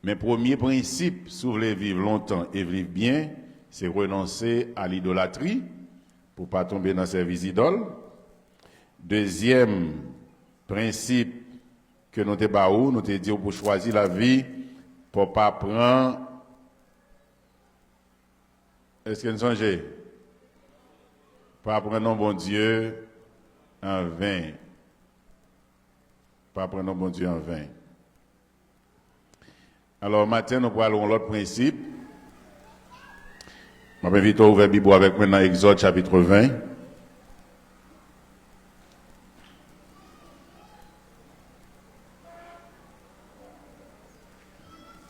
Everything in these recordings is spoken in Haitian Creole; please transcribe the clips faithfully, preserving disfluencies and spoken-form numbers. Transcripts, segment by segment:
Men premye prensip, si w vle viv lontan e viv byen, se renonse a lidolatri pou w pa tonbe nan sèvis idòl. Dezyèm prensip ke nou te ba ou, nou te di w pou chwazi lavi, pou w pa pran, èske n sonje? Pa pran non Bondye an ven. Pa pran non Bondye an ven. Alò, maten, nou pral yon lòt prensip. M ap envite w ouvè Bib ou avèk mwen nan Egzòd chapit ven.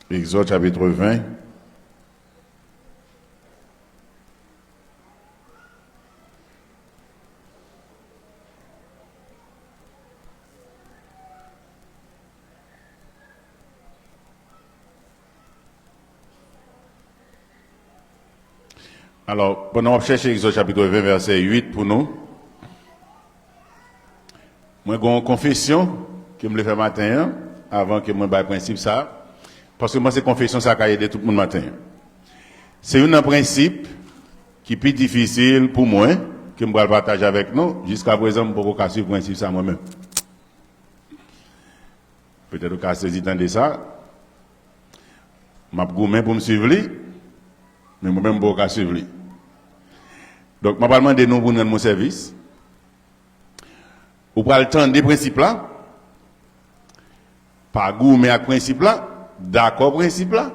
Egzòd chapit ven. Alò, pandan w ap chèche Egzòd chapit ven, vèsè uit pou nou, mwen gen yon konfesyon ke m vle fè maten an, avan ke mwen bay prensip sa a, paske m panse konfesyon sa a ka ede tout moun maten an. Se youn nan prensip ki pi difisil pou mwen, ke m pral pataje avèk nou. Jiskaprezan, m poko ka swiv prensip sa a mwen menm. Petèt ou ka sezi tande sa. M ap goumen pou m swiv li, men mwen menm m poko ka swiv li. Donk, m ap pral mande nou pou n rann mwen sèvis. Ou pral tande prensip la, pa goumen ak prensip la, dakò prensip la,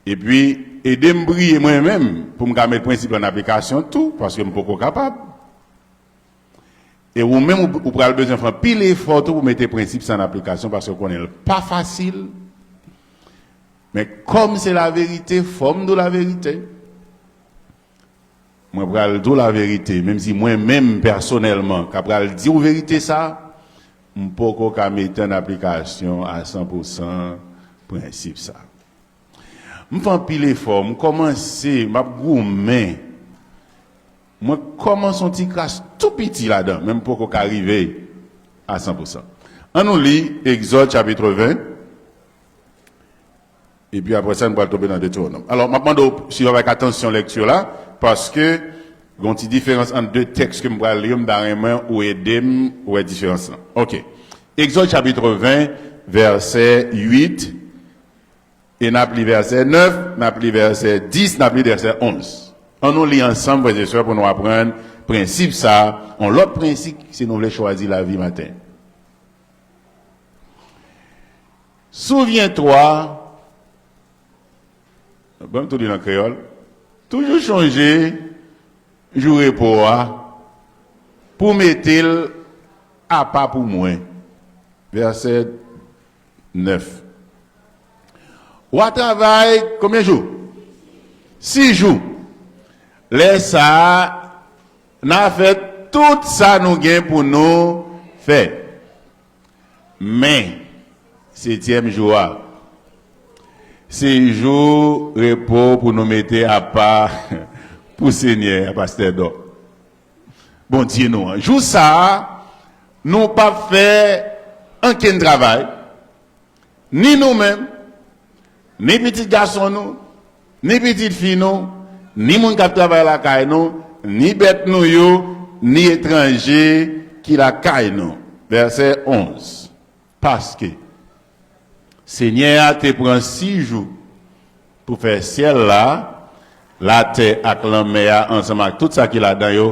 epi ede m priye mwen menm pou m ka met prensip la an aplikasyon tou, paske m poko kapab. E ou menm, ou, ou pral bezwen fè anpil efò tou pou mete prensip sa an aplikasyon, paske w konnen l pa fasil. Men kòm se laverite, fò m di w laverite. Mwen pral di w laverite, menm si mwen menm, pèsonèlman, ka pral di w verite sa, m poko ka mete an aplikasyon a san pou san prensip sa. M fè anpil efò, m kòmanse, m ap goumen. Mwen kòmanse yon ti kras tou piti ladan, men m poko ka rive a san pou san. Ann nou li Egzòd chapit ven, epi apre sa, nou pral tonbe nan Detewonòm. Alò, m ap mande w swiv avèk atansyon lekti la, paske gen yon ti diferans ant de tèks ke m pral li yo, m ta renmen ou ede m wè diferans lan. Oke. Egzòd chapit ven, vèsè uit, e n ap li vèsè nèf, n ap li vèsè dis, n ap li vèsè onz. Ann nou li ansanm, frè e sè, pou nou aprann prensip sa a, yon lòt prensip si nou vle chwazi lavi maten. Souviens-toi, ban m tou li nan kreyòl, toujou chonje jou repo a pou w mete l apa pou mwen. Vèsè nèf. W a travay konbyen jou? Sis jou. Lè sa a, n a fè tout sa nou gen pou nou fè. Men, setyèm jou a, se jou repo pou nou mete apa pou Senyè a, pastè Dò. Bondye nou an. Jou sa a, nou p ap fè ankenn travay, ni nou menm, ni pitit gason nou, ni pitit fi nou, ni moun k ap travay lakay nou, ni bèt nou yo, ni etranje ki lakay nou. Vèsè onz. Paske Senyè a te pran sis jou pou fè syèl la, latè ak lanmè a, ansanm ak tout sa ki ladan yo.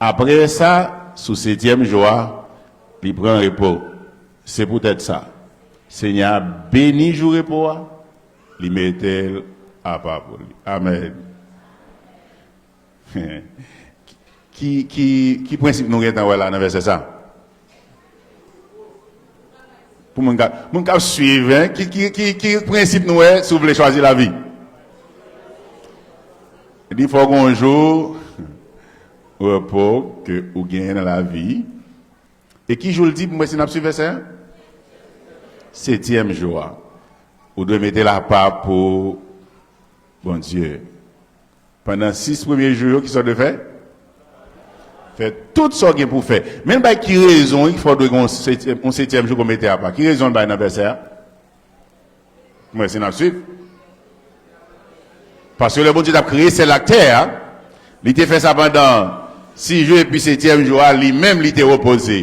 Apre sa, sou setyèm jou a, li pran repo. Se poutèt sa, Senyè a beni jou repo a, li mete l apa pou li. Amèn. Ki, ki, ki prensip nou gentan wè la nan vèsè sa? Pou moun k ap, moun k ap swiv, en, ki, ki, ki, ki prensip nou wè si w vle chwazi lavi? Li fò gen yon jou repo ke ou genyen nan lavi. E ki jou l di pou mwen si n ap swiv vèsè a? Setyèm jou a. Ou dwe mete l apa pou Bondye. Pandan sis premye jou yo, kisa w dwe fè? Fè tout sa w gen pou w fè. Men l bay ki rezon wi fò w dwe gen yon setyèm, yon setyèm jou pou w mete apa. Ki rezon l bay nan vèsè a? Mwen, si n ap swiv. Paske lè Bondye t ap kreye syèl ak tè a, li te fè sa pandan sis jou, epi setyèm jou a, li menm, li te repoze.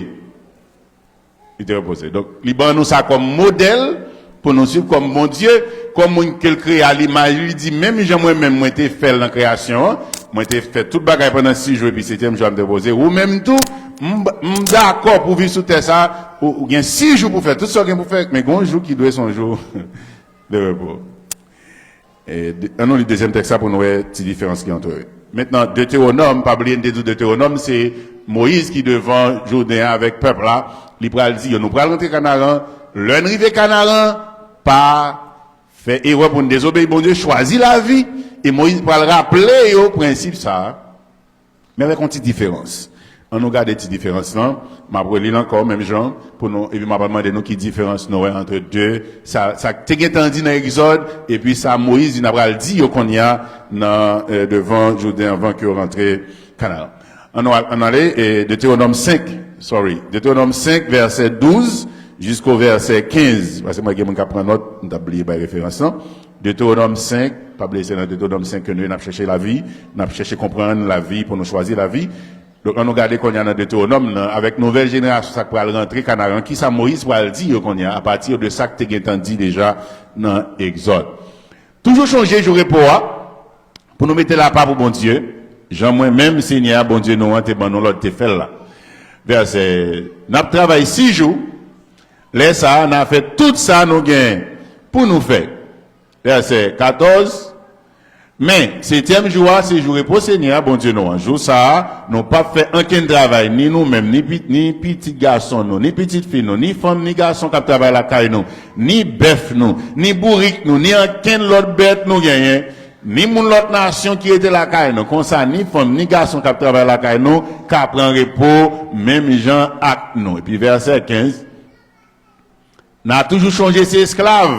Li te repoze. Donk, li ban nou sa kòm modèl pou nou swiv kòm Bondye, kòm moun ke l kreye a limaj li, li di, menm jan mwen menm, mwen te fè l nan kreyasyon an, mwen te fè tout bagay pandan sis jou, epi setyèm jou a, m te repoze. Ou menm tou, m, m dakò pou viv sou tè sa, ou, ou gen sis jou pou fè tout sa w gen pou fè, men gen yon jou ki dwe se yon jou de repo. E, de, ann nou li dezyèm tèks la pou nou wè ti diferans ki ant yo. Mentnan, Detewonòm, pa bliye n te di w Detewonòm, se Moyiz ki devan Jouden an avèk pèp la, li pral di yo, nou pral rantre Kanaran, lè n rive Kanaran, pa fè erè pou n dezobeyi Bondye, chwazi lavi, e Moyiz pral raple yo prensip sa a. Men avèk yon ti diferans. Ann nou gade ti diferans lan. M ap reli l ankò, menm jan, pou nou, epi m ap mande nou ki diferans nou wè ant de, sa, sa k te gentan di nan Egzòd, epi sa Moyiz vin ap pral di yo kounye a nan, eh, devan Jouden anvan ke yo rantre Kanaran. Ann nou al, ann ale, eh, Detewonòm senk, sorry, Detewonòm senk, vèsè douz jisko vèsè kenz, paske mwen gen moun k ap pran nòt, m t ap bliye bay referans lan. Detewonòm senk, pa bliye se nan Detewonòm senk ke nou ye, n ap chèche lavi, n ap chèche konprann lavi pou nou chwazi lavi. Donk, ann nou gade kounye a nan Detewonòm nan, avèk nouvèl jenerasyon sa k pral rantre Kanaran, kisa Moyiz pral di yo kounye a, apati de sa k te gentan di deja nan Egzòd. Toujou chonje jou repo a, pou nou mete l apa pou Bondye, jan mwen menm, Senyè a, Bondye nou an, te ban nou lòd te fè l la. Vèsè, n ap travay sis jou, lè sa a, n a fè tout sa nou gen pou nou fè. Vèsè katòz, men, setyèm jou a, se jou repo Senyè a, Bondye nou an. Jou sa a, nou p ap fè ankenn travay, ni nou menm, ni pi-, ni pitit gason nou, ni pitit fi nou, ni fanm, ni gason k ap travay lakay nou, ni bèf nou, ni bourik nou, ni ankenn lòt bèt nou genyen, ni moun lòt nasyon ki rete lakay nou. Konsa, ni fanm, ni gason k ap travay lakay nou ka pran repo menm jan ak nou. Epi vèsè kenz, n a toujou chonje se esklav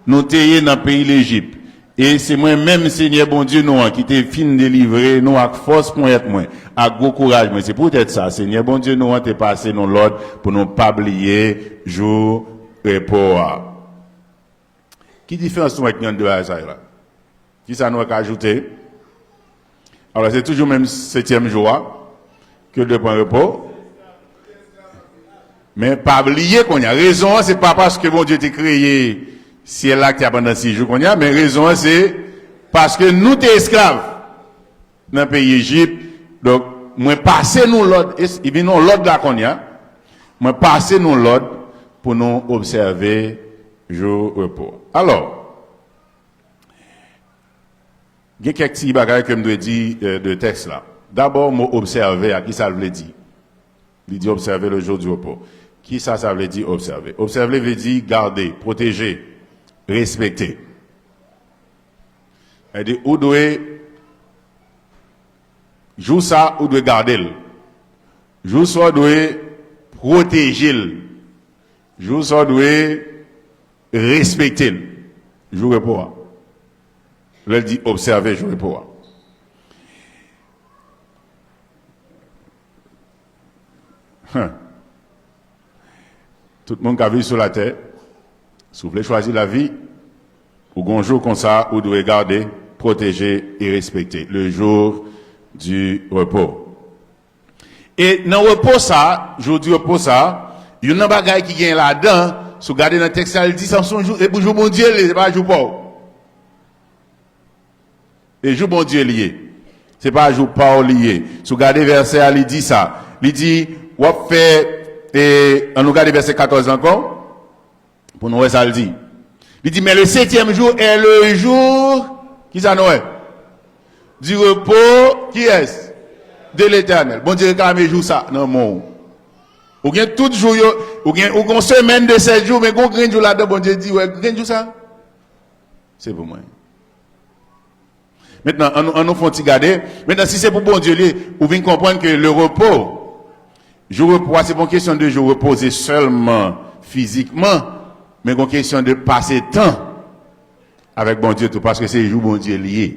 nou te ye nan peyi Lejip. E se mwen menm, Senyè Bondye nou an, ki te fin delivre nou ak fòs ponyèt mwen, ak gwo kouraj mwen. Se poutèt sa, Senyè Bondye nou an te pase nou lòd pou nou pa bliye jou repo a. Ki diferans nou wè ki ant de bagay sa yo la? Kisa nou wè k ajoute? Alò, se toujou menm setyèm jou a ke l dwe pran repo. Men pa bliye kounye a, rezon an, se pa paske Bondye te kreye syèl ak tè a pandan sis jou kounye a, men rezon an, se paske nou te esklav nan peyi Ejip. Donk, mwen pase nou lòd, e s-, li vin yon lòd la kounye a. Mwen pase nou lòd pou nou obsève jou repo. Alò, gen kèk ti bagay ke m dwe di, eh, de tèks la. Dabò, mo obsève a, kisa l vle di? Li di observer le jour du repos. Kisa sa vle di observer? Observer vle di gade, pwoteje, respekte. Sa vle di ou dwe, jou sa ou dwe gade l. Jou sa ou dwe pwoteje l. Jou sa ou dwe respekte l. Jou repo a. Lè l di obsève jou repo a. Hen. Tout moun ka viv sou latè, si w vle chwazi lavi, ou gon jou konsa ou dwe gade, pwoteje e respekte. Le jour du repos. E nan repo sa, jou di repo sa, youn nan bagay ki gen ladan, si w gade nan tèks la, li di sa se yon jou, e pou jou Bondye li ye, se pa jou pa w. E jou Bondye li ye. Se pa jou pa w li ye. Si w gade vèsè a, li di sa. Li di, w ap fè, e, ann nou gade vèsè katòz ankò. Pou nou wè sa l di. Li di, mais le septième jour est le jour, kisa nou wè? Du repos, qui est? De l'Éternel. Bondye reklame jou sa nan men w. Ou gen tout jou yo, ou gen, ou gen yon semèn de sèt jou, men gen yon grenn jou ladan, Bondye di, wè, grenn jou sa, se pou mwen. Mentnan, ann nou, ann nou fè yon ti gade. Mentnan, si se pou Bondye li, ou vin konprann ke le repo, jou repo a, se pa yon kesyon de jou repoze sèlman fizikman, men yon kesyon de pase tan avèk Bondye tou, paske se jou Bondye li ye.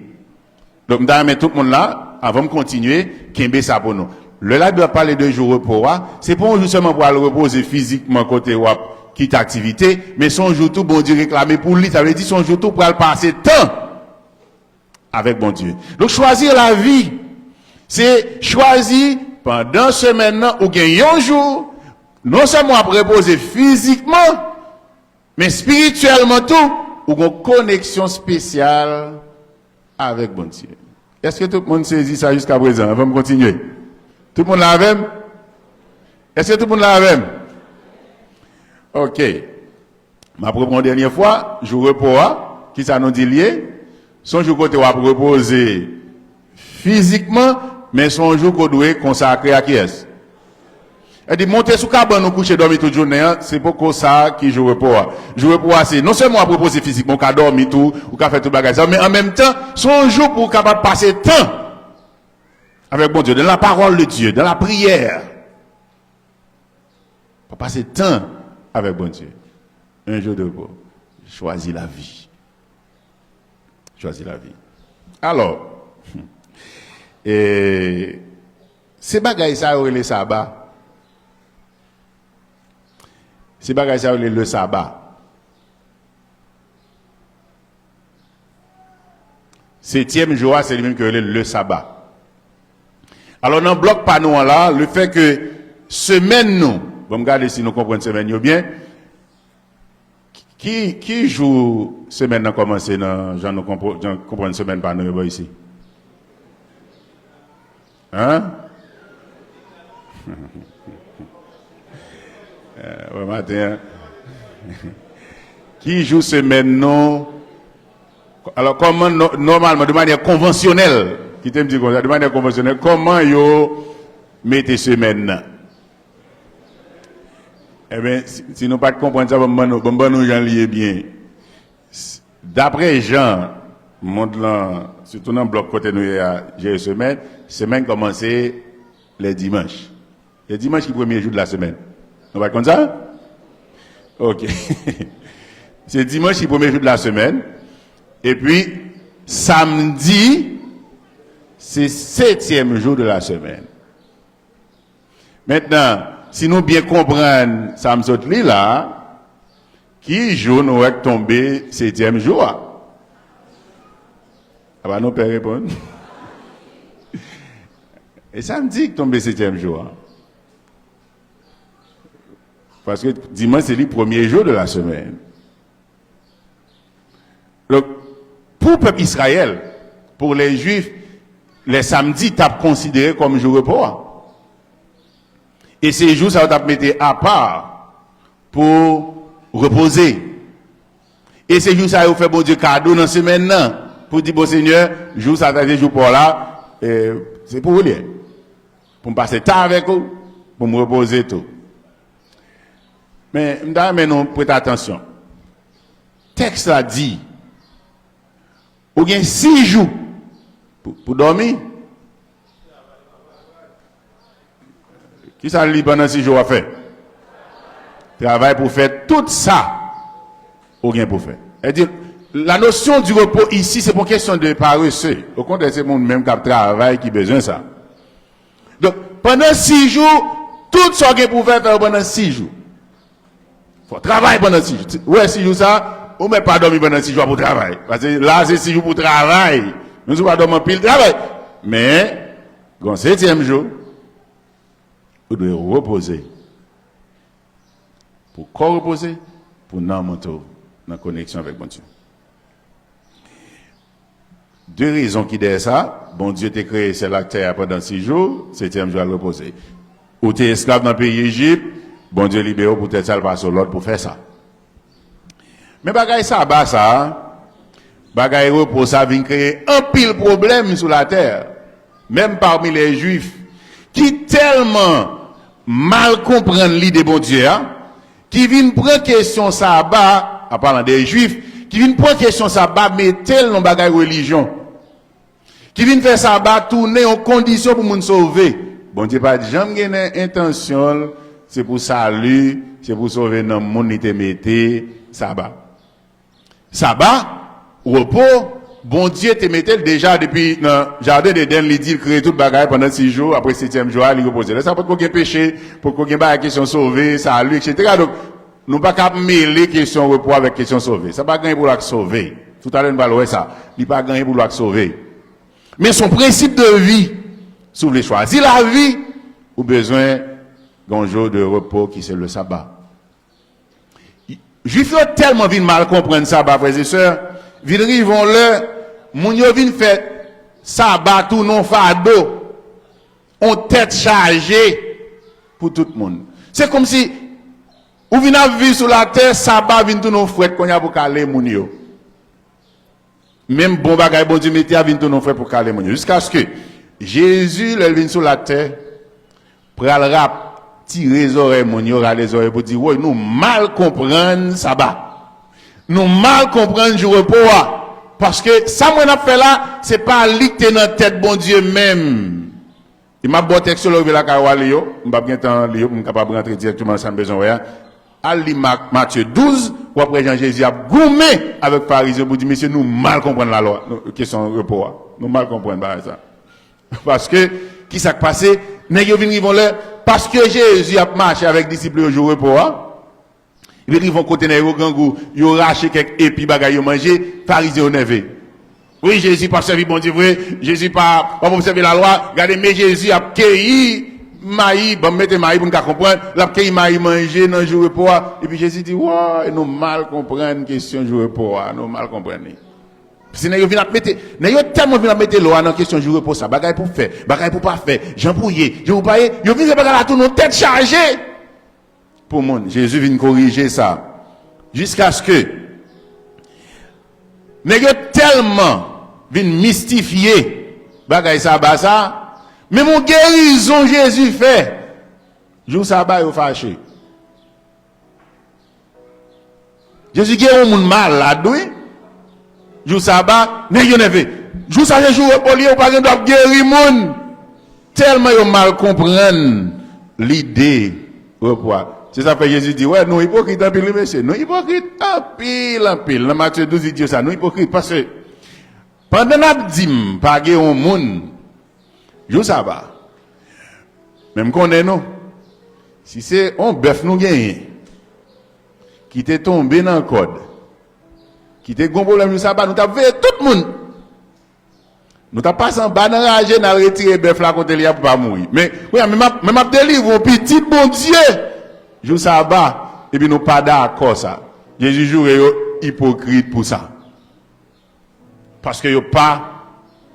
Donk, m ta renmen tout moun la, avan m kontinye, kenbe sa pou nou. Lè Labib ap pale de jou repo a, se pa yon jou sèlman pou al repoze fizikman kote w ap kite aktivite, men se yon jou tou Bondye reklame pou li. Sa vle di se yon jou tou pral pase tan avèk Bondye. Donk, chwazi lavi, se chwazi pandan semèn nan, ou gen yon jou, non sèlman w ap repoze fizikman, men espirityèlman tou, ou gen yon koneksyon espesyal avèk Bondye. Èske tout moun sezi sa jiska prezan? Anvan m kontinye. Tout moun la avè m? Èske tout moun la avè m? Ok. M ap reprann yon dènye fwa, jou repo a, kisa nou di l ye? Se yon jou kote w ap repoze fizikman, men se yon jou ke w dwe konsakre a kiyès? Sa di, monte sou kabann ou kouche dòmi tout jounen an, se poko sa ki jou repo a. Jou repo a, se non sèlman w ap repoze fizikman, ou ka dòmi tou, ou ka fè tout bagay sa, men an menm tan, se yon jou pou w kapab pase tan avèk Bondye, dans la parole de Dieu, dans la prière. Pa pase tan avèk Bondye. Un jour de repos. Chwazi lavi. Chwazi lavi. Alò, e, se bagay sa yo rele saba. Se bagay sa yo rele le saba. Setyèm jou a, se li menm ke yo rele le saba. Alò, nan blòk pa nou an la, le fè ke semèn nou, bon, m gade si nou konprann semèn yo byen. Ki, ki jou semèn nan kòmanse nan jan nou konpr-, jan konprann semèn pa nou yo bò isi? Hein? Eh, bon maten an. Ki jou semèn nou? Alò, kòman nò-, nòmalman, de manyè konvansyonèl, kite m di konsa, de manyè konvansyonèl, kòman yo mete semèn nan? Ebyen, si, si nou pa t konprann sa, ban m ban nou, ban m ban nou jan l ye byen. S-, daprè jan mond lan, sitou nan blòk kote nou ye a, jere semèn, semèn kòmanse lè dimanch. Se dimanch ki premye jou de la semèn. Nou pa t konn sa? Ok. Se dimanch ki premye jou de la semèn. Epi, samdi, se setyèm jou de la semèn. Mentnan, si nou byen konprann sa m sot li la, ki jou nou wè k tonbe setyèm jou a? Apa nou pè reponn? E samdi k tonbe setyèm jou a. Paske dimanch se li premye jou de la semèn. Donk, pou pèp Izrayèl, pou lè Jwif, lè samdi t ap konsidere kòm jou repo a. E se jou sa yo t ap mete apa pou repoze. E se jou sa yo fè Bondye kado nan semèn nan, pou di, "Bon, Senyè, jou sa, sa se jou pa w la, e, se pou ou li ye. Pou m pase tan avèk ou, pou m repoze tou." Men, m ta renmen nou prete atansyon. Tèks la di, ou gen sis jou pou, pou dòmi. Kisa li pandan sis jou w ap fè? Travay pou fè tout sa ou gen pou fè. Sètadi, la notion du repos ici, se pa yon kesyon de parese. Okontrè, se moun menm k ap travay ki bezwen sa. Donk, pandan sis jou, tout sa w gen pou fè, fè yo pandan sis jou. Fò w travay pandan sis jou. Ou wè sis jou sa, ou mèt pa dòmi pandan sis jou a pou w travay. Paske la, se sis jou pou w travay. Menm si w pa dòmi anpil, travay. Men, gen yon setyèm jou, ou dwe repoze. Pou kò w repoze, pou nanm ou tou nan koneksyon avèk Bondye. De rezon ki dèyè sa, Bondye te kreye syèl ak tè a pandan sis jou, setyèm jou a l repoze. Ou te esklav nan peyi Ejip, Bondye libere w poutèt sa, l pase w lòd pou fè sa. Men bagay saba sa, bagay repo sa vin kreye anpil pwoblèm sou latè, menm pami lè Jwif, ki tèlman mal konprann lide Bondye a, ki vin pran kesyon saba, an palan de Jwif, ki vin pran kesyon saba, mete l nan bagay relijyon, ki vin fè saba tounen yon kondisyon pou moun sove. Bondye pa t janm gen nan entansyon l, se pou sali, se pou sove nanm moun li te mete saba. Saba, repo, Bondye te mete l deja depi nan jaden Edenn, li di l kreye tout bagay pandan sis jou, apre setyèm jou a, li repoze. Lè sa, potko gen peche, potko gen bagay kesyon sove, sali, etsetera. Donk, Nou pa ka ap mele kesyon repo avèk kesyon sove. Sa pa gen pou l ak sove. Toutalè nou pral wè sa. Li pa gen pou l ak sove. Men se yon prensip de vi. Si w vle chwazi lavi, ou bezwen gen yon jou de repo ki se le saba. Jwif yo tèlman vin mal konprann saba, frè e sè, vin rive yon lè, moun yo vin fè saba tounen yon fado, yon tèt chaje pou tout moun. Se kòmsi ou vin ap viv sou latè, saba vin tounen yon frèt kounye a pou kale moun yo. Menm bon bagay Bondye mete a vin tounen yon frèt pou kale moun yo. Jiskaske Jezi, lè l vin sou latè, pral rap, tire zòrèy moun yo, rale zòrèy pou di, woy, nou mal konprann saba. Nou mal konprann jou repo a. Paske sa mwen ap fè la, se pa li k te nan tèt Bondye menm. E m ap ba w tèks yo, lè w rive lakay ou a li yo. M p ap gen tan li yo pou m kapab rantre dirèkteman nan sa m bezwen wè a. Al li Mak, Matye douz, w ap wè jan Jezi ap goumen avèk Farizyen pou di, mesye, nou mal konprann lalwa, nou, kesyon repo a. Nou mal konprann bagay sa. Paske, ki sa k pase? Nèg yo vin rive yon lè, paske Jezi ap mache avèk disip yo jou repo a, epi rive yon kote nèg yo grangou, yo rache kèk epi bagay yo manje, Farizyen yo nève. Wi, Jezi p ap sèvi Bondye vre, Jezi pa, p ap obsève lalwa, gade men Jezi ap keyi mayi, ban m mete mayi pou n ka konprann, l ap keyi mayi manje nan jou repo a, epi Jezi di, woy, nou mal konprann kesyon jou repo a, nou mal konprann li. Paske nèg yo vin ap mete, nèg yo tèlman vin ap mete lwa nan kesyon jou repo sa, bagay pou fè, bagay pou pa fè, jan pou ye, jan pou pa ye, yo vin fè bagay la tounen yon tèt chaje pou moun. Jezi vin korije sa. Jiskaske nèg yo tèlman vin mistifye bagay saba sa, menm yon gerizon Jezi fè, jou saba yo fache. Jezi geri yon moun malad, wi. Jou saba, nèg yo nève. Jou sa se jou repo li ye, ou pa gen dwa ap geri moun. Tèlman yo mal konprann lide repo a. Se sa k fè Jezi di, wè, nou ipokrit anpil, wi, mesye. Nou ipokrit anpil, anpil. Nan Matye douz, li di yo sa, nou ipokrit. Paske pandan n ap di m pa gen yon moun jou saba, men m konnen nou, si se yon bèf nou genyen, ki te tonbe nan kòd, ki te gon pwoblèm jou saba, nou t ap veye tout moun. Nou t ap pase anba nan raje, n al retire bèf la kote li a pou pa mouri. Men, kounye a, men m ap, men m ap delivre yon pitit Bondye jou saba, epi nou pa dakò sa. Jezi joure yo ipokrit pou sa. Paske yo pa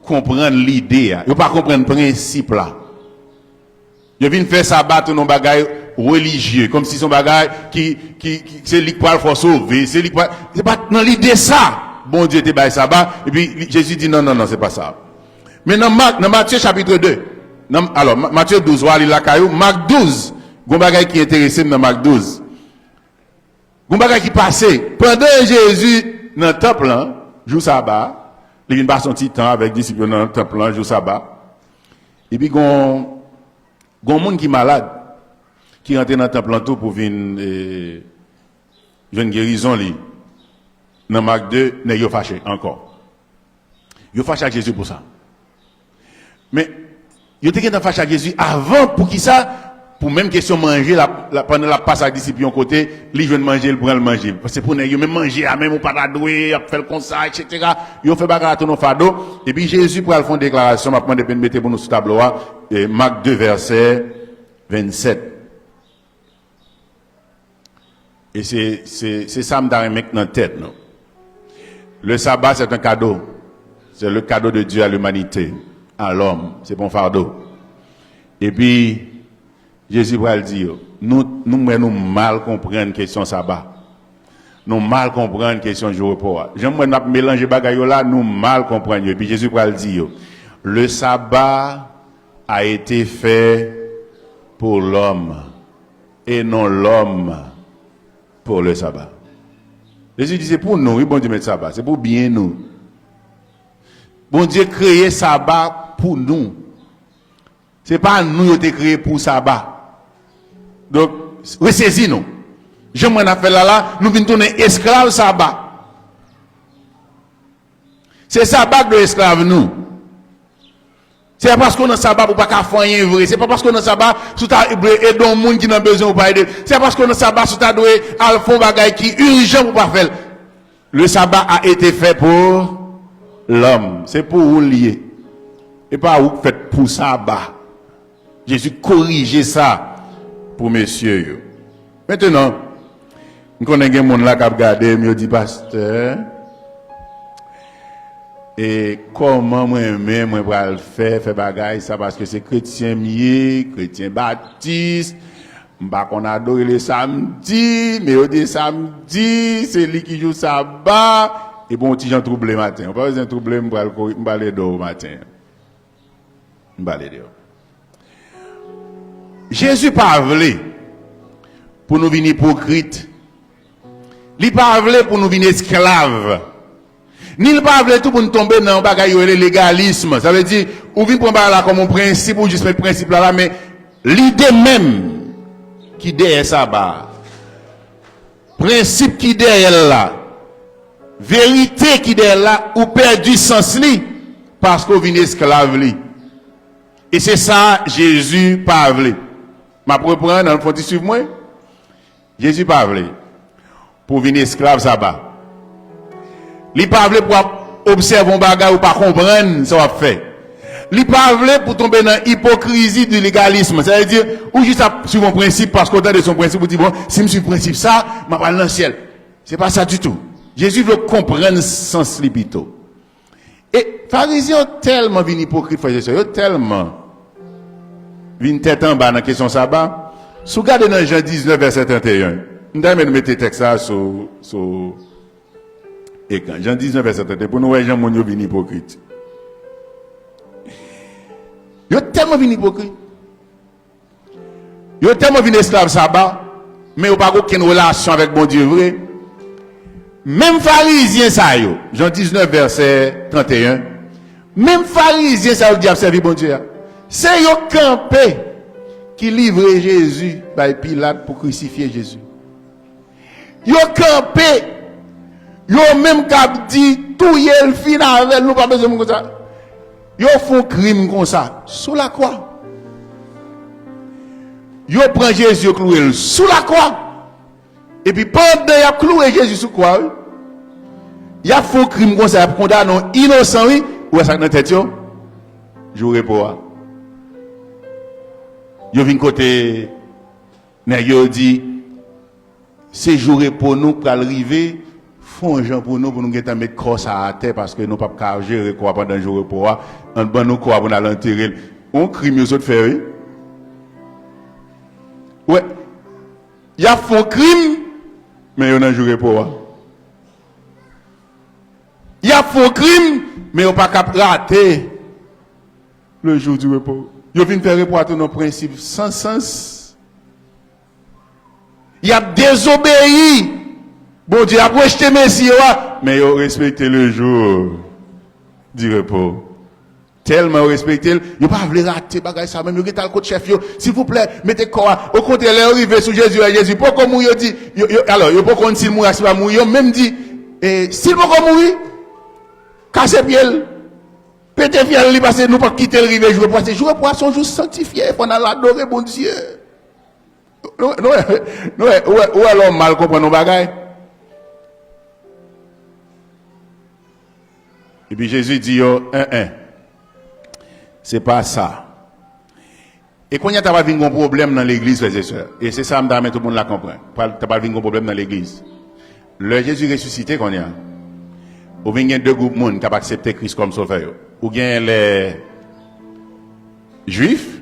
konprann lide a. Yo pa konprann prensip la. Yo vin fè saba tounen yon bagay relijye, kòmsi se yon bagay ki, ki, ki, se li k pral fè w sove, se li k pral, se pa nan lide sa Bondye te bay saba, epi li, Jezi di, non, non, non, se pa sa. Men nan Mak, nan Matye chapit de, nan, alò, Ma-, Matye douz, w a li lakay ou, Mak douz, gon bagay ki enterese m nan Mak douz. Gon bagay ki pase. Pandan Jezi nan tanp lan, jou saba, li vin pase yon ti tan avèk disip yo nan tanp lan, jou saba. Epi gon, gon moun ki malad, ki rantre nan tanp lan tou pou vin, e, jwenn gerizon li. Nan Mak de, nèg yo fache ankò. Yo fache ak Jezi pou sa. Men, yo te gentan fache ak Jezi avan, poukisa? Pou menm kesyon manje, l ap, l ap, pandan l ap pase ak disip yon kote, li jwenn manje, l pran l manje. Se pou nèg yo, menm manje a, menm ou pa ta dwe, y ap fè l konsa, etsetera. Yo fè bagay la tounen yon fado. Epi Jezi pral fè yon deklarasyon, m ap mande pou n mete pou nou sou tablo a, e, Mak de, vèsè vennsèt. E se, se, se sa m ta renmen k nan tèt nou. Le sabbat, c'est un cadeau. C'est le cadeau de Dieu à l'humanité, à l'homme. Se pa yon fado. Epi, Jezi pral di yo, nou, nou, m wè nou mal konprann kesyon saba. Nou mal konprann kesyon jou repo a. Jan m wè n ap melanje bagay yo la, nou mal konprann yo. Epi Jezi pral di yo, le sabbat a été fait pour l'homme et non l'homme pour le sabbat. Jezi di, se pou nou, wi, Bondye met saba. Se pou byen nou. Bondye kreye saba pou nou. Se pa nou yo te kreye pou saba. Donk, resezi nou. Jan mwen ap fè la la, nou vin tounen esklav saba. Se saba k dwe esklav nou. Se pa paske w nan saba pou w pa ka fè anyen vre. Se pa paske w nan saba si w ta dwe ede yon moun ki nan bezwen ou pa ede l. Se pa paske w nan saba si w ta dwe al fè yon bagay ki ijan pou w pa fè l. Le sabbat a été fait pour l'homme. Se pou ou l ye. E pa ou k fèt pou saba. Jezi korije sa pou mesye yo. Mentenan, m konnen gen moun la k ap gade m, yo di, "Pastè, e kòman mwen menm mwen pral fè, fè bagay sa, paske se kretyen m ye, kretyen batis, m pa konn adore le samdi, men yo di samdi, se li ki jou saba, e bon, ti jan twouble maten." Ou pa bezwen twouble m, m pral kori-, m pral ede w maten. M pale de yo. Jezi pa vle pou nou vin ipokrit. Li pa vle pou nou vin esklav. Ni l pa vle tou pou n tonbe nan yon bagay yo rele legalism. Sa vle di, ou vin pran bagay la kòm yon prensip, ou jis met prensip la la, men lide menm ki dèyè saba a, prensip ki dèyè l la, verite ki dèyè l la, ou pèdi sans li paske w vin esklav li. E se sa Jezi pa vle. M ap reprann, ann fon ti swiv mwen. Jezi pa vle pou w vin esklav saba. Li pa vle pou w ap obsève yon bagay ou pa konprann sa w ap fè. Li pa vle pou w tonbe nan ipokrizi di legalism. Sa vle di, ou jis ap swiv yon prensip paske w tande se yon prensip, ou di, "Bon, si m swiv prensip sa, m ap al nan syèl." Se pa sa ditou. Jezi vle w konprann sans li pito. E Farizyen yo tèlman vin ipokrit, frè e sè, yo tèlman vin tèt anba nan kesyon saba. Si w gade nan Jan diznèf, vèsè trannteyen, m ta renmen nou mete tèks sa a sou, sou ekran. Jan diznèf, vèsè trannteyen, pou nou wè jan moun yo vin ipokrit. Yo tèlman vin ipokrit. Yo tèlman vin esklav saba, men yo pa gen okenn relasyon avèk Bondye vre. Menm Farizyen sa yo, Jan diznèf, vèsè trannteyen, menm Farizyen sa yo ki di y ap sèvi Bondye a, se yo kanpe ki livre Jezi bay Pilat pou krisifye Jezi. Yo kanpe, yo menm k ap di, "Touye l, fin avè l, nou pa bezwen moun konsa." Yo fè yon krim konsa, sou lakwa. Yo pran Jezi, yo klouwe l sou lakwa. Epi pandan y ap klouwe Jezi sou kwa, wi, y ap fè yon krim konsa, y ap kondane yon inosan, wi. Ou wè sa k nan tèt yo? Jou repo a. Yo vin kote nèg yo, yo di, "Se jou repo nou k pral rive, fè yon jan pou nou, pou nou gentan met kò sa a atè, paske nou p ap ka jere kò a pandan jou repo a. Ann ban nou kò a pou n al antere l." Yon krim yo sot fè, wi. Wè, y ap fè yon krim, men yo nan jou repo a. Y ap fè yon krim, men yo pa ka rate le jour du repos. Yo vin fè repo a tounen yon prensip san sans. Y ap dezobeyi Bondye, y ap rejte Mesi yo a, men yo respekte le jour du repos. Tèlman yo respekte l, yo pa vle rate bagay sa menm. Yo gentan al kot chèf yo, "Silvouplè, mete kò a." Okontrè, lè yo rive sou Jezi, yo wè Jezi poko mouri, yo di, yo, yo, alò, yo poko konn si l mouri ak si l pa mouri, yo menm di, "E, si l poko mouri, kase pye l, pete fyèl li, paske nou p ap kite l rive jou repo a." Se jou repo a, se yon jou sanktifye, fò n al adore Bondye. Nou, nou, nou, nou, ou wè, ou wè lè w mal konprann yon bagay. Epi Jezi di yo, "En, en, se pa sa." E kounye a, ta pral vin gon pwoblèm nan legliz, frè e sè. E se sa m ta renmen tout moun la konprann. Pral, ta pral vin gon pwoblèm nan legliz. Lè Jezi resisite kounye a, ou vin gen de gwoup moun k ap aksepte Kris kòm sovè yo. Ou gen lè Jwif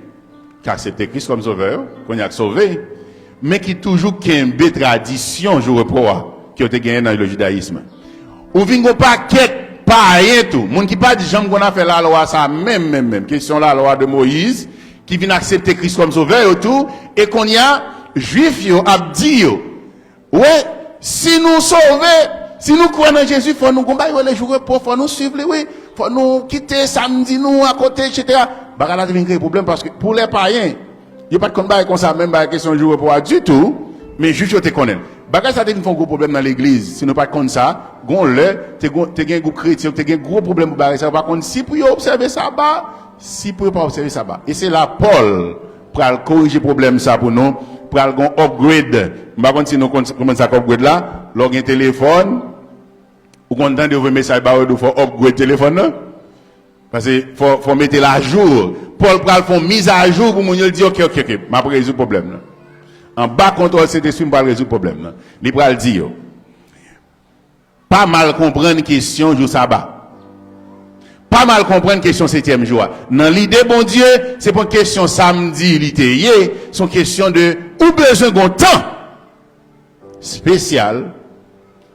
ki aksepte Kris kòm sovè yo, kounye a k sove, men ki toujou kenbe tradisyon jou repo a ke yo te genyen nan le jidayism. Ou vin gon pakèt payen tou, moun ki pa t janm konn afè lalwa sa menm, menm, menm, kesyon lalwa de Moyiz, ki vin aksepte Kris kòm sovè yo tou, e kounye a, Jwif yo ap di yo, Wè, si nou sove, si nou kwè nan Jezi, fò nou gon bagay yo rele jou repo, fò nou swiv li, wi. Fò nou kite samdi nou akote, etsetera. Bagay la te vin kreye pwoblèm paske pou lè payen, yo pa t konn bagay konsa, menm bagay kesyon jou repo a ditou, men Jwif yo te konnen l. Bagay sa te vin fè yon gwo pwoblèm nan legliz. Si nou pa t konn sa, gon lè, te gon, te gen gwoup kretyen, te gen gwo pwoblèm pou bagay sa, yo pa konn si pou yo obsève saba, Si pou yo pa obsève saba. E se la Pòl pral korije pwoblèm sa pou nou, pral gon upgrade. M pa konn si nou konn, konprann sa k upgrade la. Lè w gen telefòn, ou konn tande yo voye mesaj ba ou, yo di w fò w upgrade telefòn nan. Paske fò, fò w mete l ajou. Pòl pral fè yon mizajou pou moun yo, l di, "Ok, ok, ok, m ap rezoud pwoblèm nan." Anba kontwòl Sentespri, m pral rezoud pwoblèm nan. Li pral di yo, pa mal konprann kesyon jou saba. Pa mal konprann kesyon setyèm jou a. Nan lide Bondye, se pa kesyon samdi li te ye, se yon kesyon de ou bezwen gon tan espesyal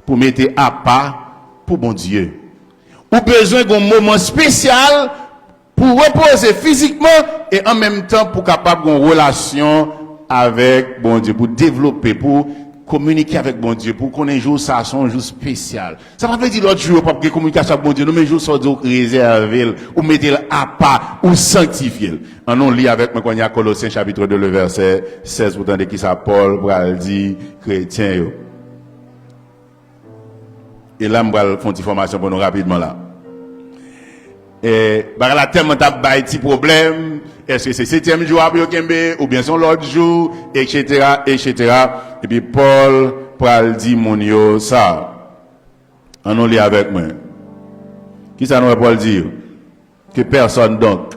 pou mete apa pou Bondye. Ou bezwen gon moman espesyal pou repoze fizikman e an menm tan pou kapab gon relasyon avèk Bondye, pou devlope, pou kominike avèk Bondye, pou konnen jou sa a se yon jou espesyal. Sa pa vle di lòt jou yo p ap gen kominikasyon ak Bondye, non, men jou sa w di w rezève l, ou mete l apa, ou sanktifye l. Ann nou li avèk mwen kounye a Kolosyen chapit de, le vèsè sèz, pou tande kisa Pòl pral di kretyen yo. E la, m pral fè yon ti fòmasyon pou nou rapidman la. E, bagay la tèlman t ap bay ti pwoblèm, èske se setyèm jou a pou yo kenbe, oubyen se yon lòt jou, etsetera, etsetera. Epi Pòl pral di moun yo sa. Ann nou li avèk mwen. Kisa nou wè Pòl di yo? Que personne donc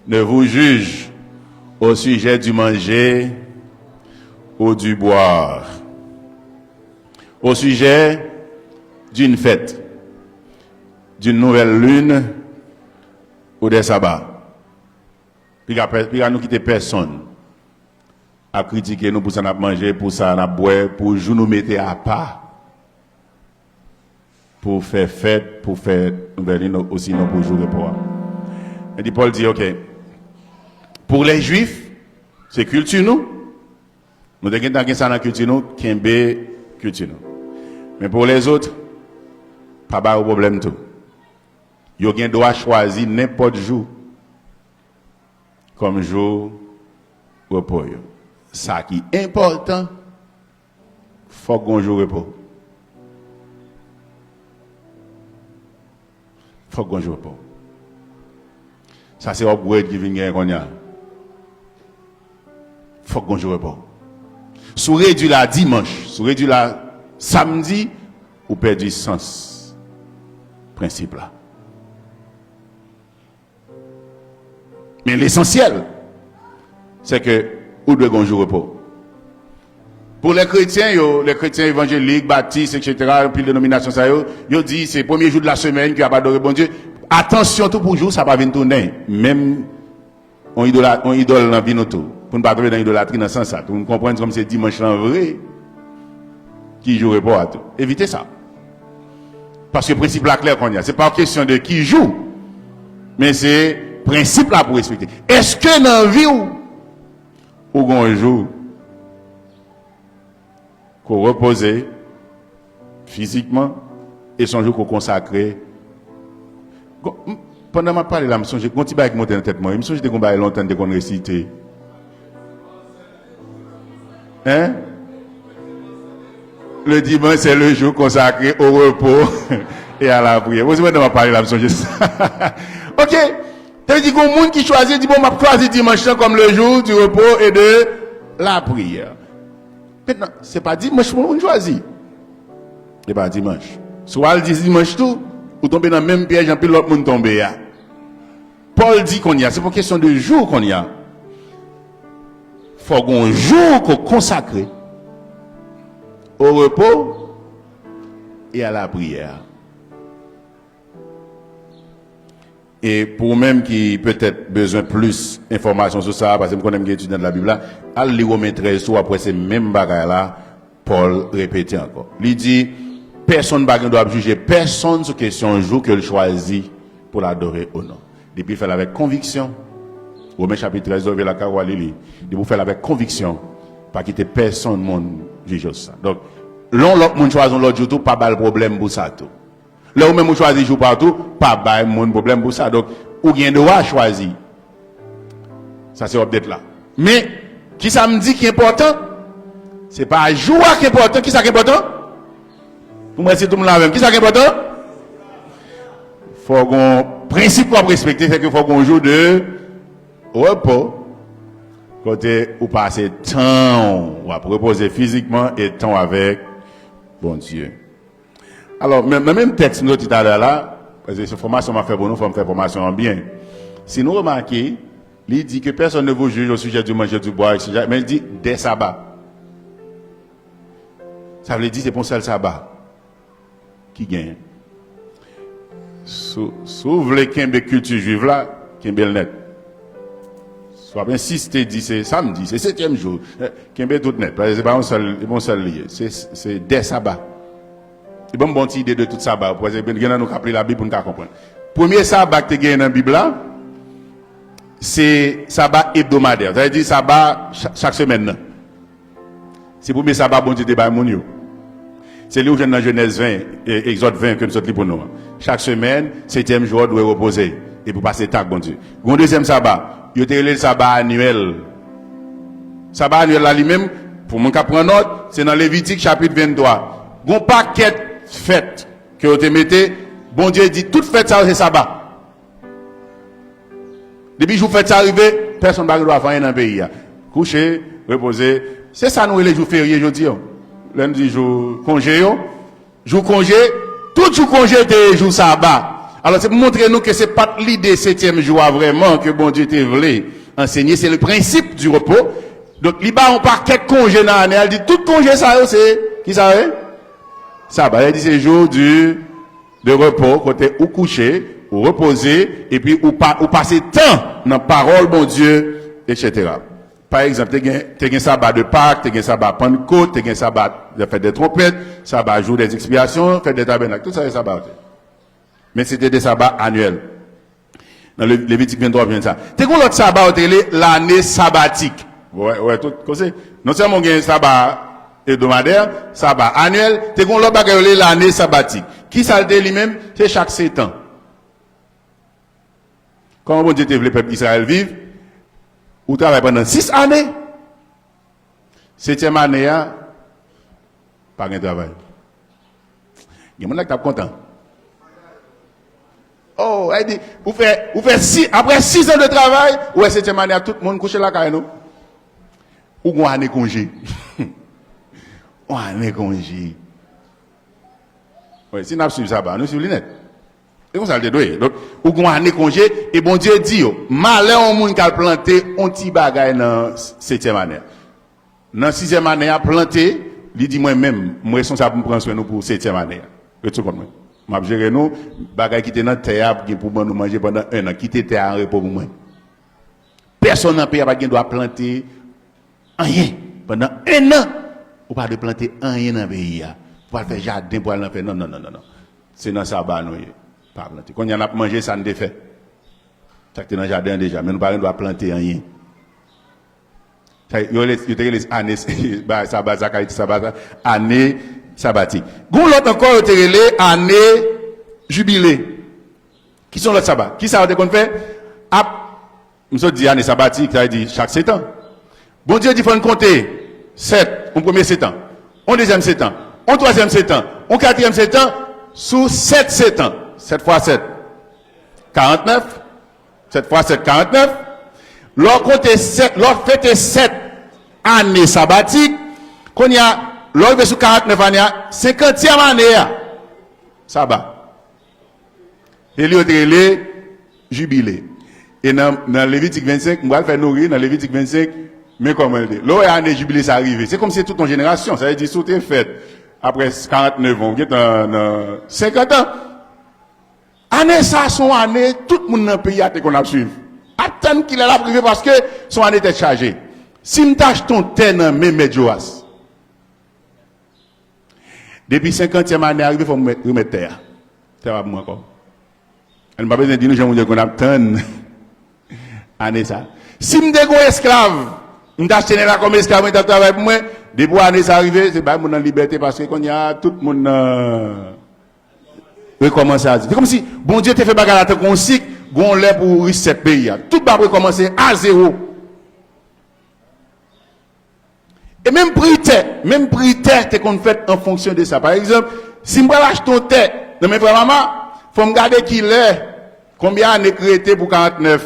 ne vous juge au sujet du manger ou du boire, au sujet d'une fête, d'une nouvelle lune ou des sabbats. Piga, pè- piga nou kite pèsonn ap kritike nou pou sa n ap manje, pou sa n ap bwè, pou jou nou mete apa pou fè fèt, pou fè nouvèl lin, osinon pou jou repo a. Epi Pòl di, ok, pou lè Jwif, se kilti nou. Nou te gentan gen sa nan kilti nou, kenbe kilti nou. Men pou lèzòt, pa ba yo pwoblèm tou. Yo gen dwa chwazi nenpòt jou kòm jou repo yo. Sa ki enpòtan, fòk gon jou repo. Fòk gon jou repo. Sa se upgrade ki vin genyen kounye a. Fòk gon jou repo. Si w redui l a dimanch, si w redui l a samdi, ou pèdi sans prensip la. Men lesansyèl, se ke ou dwe gon jou repo. Pou lè kretyen yo, lè kretyen evanjelik, batis, etsetera, anpil denominasyon sa yo, yo di se premye jou de la semèn ke y ap adore Bondye. Atansyon tou pou jou sa pa vin tounen menm yon idola- yon idòl nan vi nou tou. Pou n pa tonbe nan idolatri nan sans sa tou. Pou n konprann kòm se dimanch lan vre ki jou repo a tou. Evite sa. Paske prensip la klè kounye a. Se pa yon kesyon de ki jou, men se prensip la pou respekte. Èske nan vi w, ou gon jou ke w repoze fizikman e se yon jou ke w konsakre? Gon- m- Pandan m ap pale la, m sonje gon ti bagay ki monte nan tèt mwen. M sonje te gon bagay lontan m te konn resite. Hein? Le dimanche, c'est le jour consacré au repos et à la prière. Bon, se pandan m ap pale la, m sonje sa. Ok. Sa vle di, gon moun ki chwazi, di, bon, m ap chwazi dimanch lan comme le jour du repos et de la prière. Mentnan, se pa dimanch pou moun chwazi. Se pa dimanch. Si w al di dimanch tou, ou tonbe nan menm pyèj anpil lòt moun tonbe a. Pòl di kounye a, se pa kesyon de jou kounye a. Fò gon jou ke w konsakre au repos et à la prière. E pou ou menm ki petèt bezwen plis enfòmasyon sou sa, paske m konnen m gen etidyan de la Bib la, al li Women trèz tou, w ap wè se menm bagay la Pòl repete ankò. Li di, pèsonn pa gen dwa ap jije pèsonn sou kesyon jou ke l chwazi pou l adore ou non. Depi l fè l avèk konviksyon, Women chapit trèz, leve lakay ou al li li. Depi w fè l avèk konviksyon, pa kite pèsonn moun jije w sou sa. Donk, lè yon lòt moun chwazi yon lòt jou tou, pa ba l pwoblèm pou sa tou. Lè ou menm ou chwazi jou pa w tou, pa bay moun pwoblèm pou sa. Donk, ou gen dwa chwazi. Sa se update la. Men, kisa m di ki enpòtan? Se pa jou a ki enpòtan. Kisa ki enpòtan? Pou mwen, si tout moun la avè m. Kisa ki enpòtan? Fò gon Prensip w ap respekte, se ke fòk gen yon jou de repo, kote ou pase tan w ap repoze fizikman e tan w avèk Bondye. Alò, men, nan menm tèks m soti talè a la, paske se fòmasyon m ap fè pou nou, fò m fè fòmasyon an byen. Si nou remake, li di que personne ne vous juge au sujet du manger du bois, et cetera, men li di des sabbats. Sa vle di se pa yon sèl saba ki genyen. Si, si w vle kenbe kilti jwif la, kenbe l nèt. Si w ap ensiste di se samdi, se setyèm jou, eh, kenbe tout nèt. Paske se pa yon sèl, se pa yon sèl li ye. Se, se de saba. E ban m ba w yon ti ide de tout saba yo. Paske gen nan nou k ap li Labib pou n ka konprann. Premye saba ki te genyen nan Bib la, se saba ebdomadè. Sa vle di saba cha-, chak semèn nan. Se premye saba Bondye te bay moun yo. Se li ou jwenn nan Jenèz ven, e, Egzòd ven ke m sot li pou nou an. Chak semèn, setyèm jou a w dwe repoze, epi w pase tan ak Bondye. Gon dezyèm saba, yo te rele l saba anyèl. Saba anyèl la li menm, pou moun k ap pran nòt, se nan Levitik chapit venntwa. Gon pakèt fèt ke yo te mete, Bondye di tout fèt sa yo se saba. Depi jou fèt sa rive, pèsonn pa gen dwa fè anyen nan peyi a. Kouche, repoze. Se sa nou rele jou ferye jodi a. Lè n di jou konje yo, jou konje, tout jou konje te ye jou saba. Alò, se pou montre nou ke se pa t lide setyèm jou a vrèman ke Bondye te vle ansenye, se le principe du repos. Donk, li ba yon pakèt konje nan ane a, li di tout konje sa yo, se, ki sa yo ye? Saba. Li di se jou du de repo, kote ou kouche, ou repoze, epi ou pa, ou pase tan nan pawòl Bondye, et cetera. Pa egzanp, te gen, te gen saba de Pak, te gen saba Pannkot, te gen saba de fèt de twonpèt, saba jou dè ekspyasyon, fèt de tabènak, tout sa se saba yo te. Men se te de saba anyèl. Nan Le-, Levitik venntwa, w ap jwenn sa. Te gen yon lòt saba, yo te rele lane sabatik. Ou wè, ou wè tout koze. Non sèlman w gen saba ebdomadè, saba anyèl, te gen yon lòt bagay, yo rele lane sabatik. Ki sa l te ye li menm? Se chak sèt an. Kòman Bondye te vle pèp Izrayèl viv? Ou travay pandan sis ane. Setyèm ane a, pa gen travay. Gen moun la ki t ap kontan. Oh, ay di, ou fè, ou fè si, apre sis an de travay, ou wè setyèm ane a, tout moun kouche lakay nou. Ou gon ane konje. Yon ane konje. Wi, si n ap swiv saba, nou swiv li nèt. E konsa l te dwe ye. Donk, ou gon ane konje, e Bondye di yo, malè yon moun k al plante yon ti bagay nan setyèm ane a. Nan sizyèm ane a, plante, li di mwen menm, m responsab pou m pran swen nou pou setyèm ane a. Ret sou kont mwen. M ap jere nou, bagay ki te nan tè a, gen pou ban nou manje pandan en an. Kite tè a an repo pou mwen. Pèsonn nan peyi a pa t gen dwa plante anyen. Pandan en an, ou pa dwe plante anyen nan peyi a. Pou al fè jaden, pou al nan fè, non, non, non, non, non. Se nan saba nou ye. Pa plante. Kounye a n ap manje sa n te fè. Sa k te nan jaden an deja, men nou pa gen dwa plante anyen. Sa, yo rele, yo te rele ane, ba, saba, Zacharie, saba, sa, ane sabatik. Gon lòt ankò, yo te rele ane jibile. Ki se yon lòt saba? Ki sa yo te konn fè? Ap, m sot di ane sabatik, sa vle di chak sèt an. Bondye di fò n konte sèt, yon premye sèt an, yon dezyèm sèt an, yon twazyèm sèt an, yon katriyèm sèt an, sou sèt sèt an. Sèt fwa sèt, karantnèf. Sèt fwa sèt, karantnèf. Lè w konte sèt, lè w fete sèt ane sabatik, kounye a, lè w rive sou karantnèf ane a, senkantyèm ane a, saba. E li yo te rele jibile. E nan, nan Levitik vennsenk, m pral fè nou ri, nan Levitik vennsenk, men kòman l te. Lè w wè ane jibile sa rive, se kòmsi se tout yon jenerasyon. Sa vle di, si w te fèt apre karantnèf an, ou gentan nan senkant an. Ane sa a se yon ane tout moun nan peyi a te konn ap swiv. Atann kilè l ap rive paske se yon ane tèt chaje. Si m ta achte yon tè nan men Mèt Joas, depi senkantyèm ane a rive, fò m remèt, remèt tè a. Tè a pa pou mwen ankò. Ann pa bezwen di nou jan moun yo konn ap tann ane sa. Si m te gon esklav, m t achte nèg la kòm esklav, mwen t ap travay pou mwen, depi ane sa rive, se bay moun nan libète paske kounye a tout moun nan rekòmanse a zewo. Se kòmsi Bondye te fè bagay la tankou yon sik, gon lè pou reset peyi a. Tout bagay ap rekòmanse a zewo. E menm pri tè, menm pri tè te konn fèt an fonksyon de sa. Pa egzanp, si m pral achte yon tè nan men frè Mama, fò m gade kilè Konbyen ane k rete pou karantnèf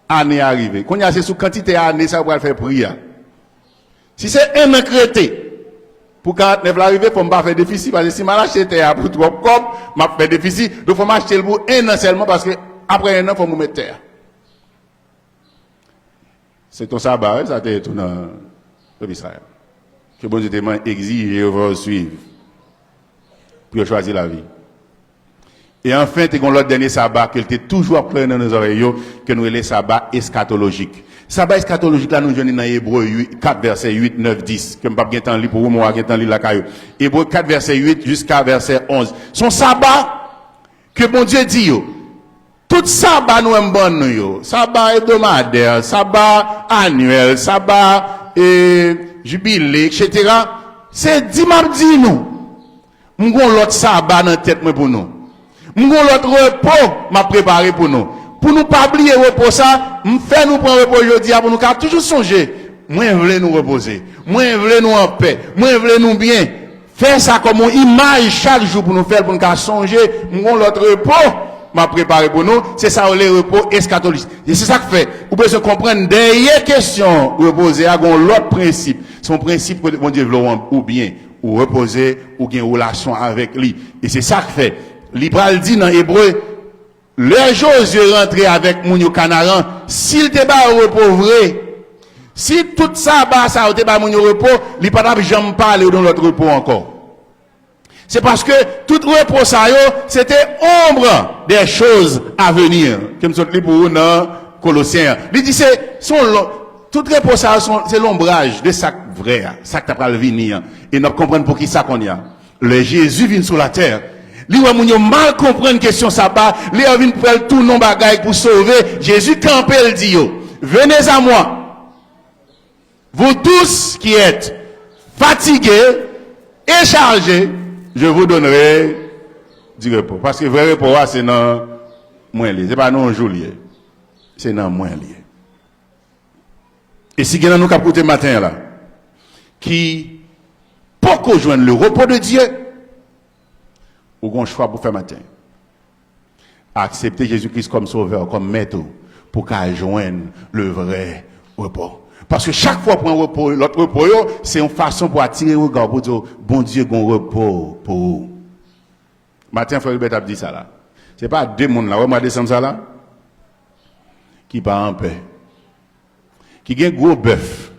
ane a rive? Kounye a, se sou kantite ane sa yo pral fè pri a. Si se en an k rete pou karantnèf la rive, fò m pa fè defisi, paske si m al achte tè a pou twòp kòb, m ap fè defisi. Donk, fò m achte l pou en an sèlman, paske apre en an, fò m remèt tè a. Se t on saba, wi, sa te ye tou nan pèp Izrayèl. Ke Bondye te man-, egzije yo fò yo swiv pou yo chwazi lavi. E anfen, te gen yon lòt dènye saba ke l te toujou ap kleren nan zòrèy yo, ke nou rele saba eskatolojik. Saba eskatolojik la, nou jwenn li nan Ebre uit, kat, vèsè uit, nèf, dis, ke m p ap gen tan li pou ou, men w a gen tan li lakay ou. Ebre kat, vèsè uit jiska vèsè onz. Se yon saba ke Bondye di yo, tout saba nou wè m ban nou yo, saba ebdomadè, saba anyèl, saba, e, jibile, etsetera, se di m ap di nou, m gon lòt saba nan tèt mwen pou nou. M gon lòt repo m ap prepare pou nou. Pou nou pa bliye repo sa, m fè nou pran repo jodi a pou nou ka toujou sonje, mwen vle nou repoze. Mwen vle nou anpè. Mwen vle nou byen. Fè sa kòm yon imaj chak jou pou nou fè l, pou nou ka sonje, m gon lòt repo m ap prepare pou nou. Se sa yo rele repo eskatolojik. E se sa k fè ou bezwen konprann dèyè kesyon repoze a, gon lòt prensip. Se yon prensip kote Bondye vle w an-, ou byen, ou repoze, ou gen relasyon avèk li. E se sa k fè li pral di nan Ebre, lè Jozye rantre avèk moun yo Kanaran, si l te ba yo repo vre, si tout saba sa yo te ba moun yo repo, li pa t ap janm pale yo de yon lòt repo ankò. Se paske tout repo sa yo, se te ombre des choses à venir, ke m sot li pou ou nan Kolosyen an. Li di se, se yon lon-, tout repo sa yo se yon, se lonbraj de sa k vrè a, sa k ta pral vini an. E n ap konprann poukisa kounye a. Lè Jezi vin sou latè, li wè moun yo mal konprann kesyon saba, li a vin fè l tounen yon bagay pou sove. Jezi kanpe, l di yo, venez à moi, vous tous qui êtes fatigués et chargés, je vous donnerai du repos. Paske vrè repo a, se nan mwen li ye. Se pa nan yon jou li ye. Se nan mwen li ye. E si gen nan nou k ap koute maten an la, ki poko jwenn le repos de Dieu, ou gon chwa pou fè maten. Aksepte Jezi Kris kòm sovè, kòm mèt ou, pou ka jwenn le vrè repo. Paske chak fwa w pran repo, lòt repo yo, se yon fason pou atire rega w, pou di w, Bondye gon repo pou ou. Maten, frè Ribèt ap di sa la. Se pa de moun la, wè mwa desanm sa la, ki pa anpè, ki gen gwo bèf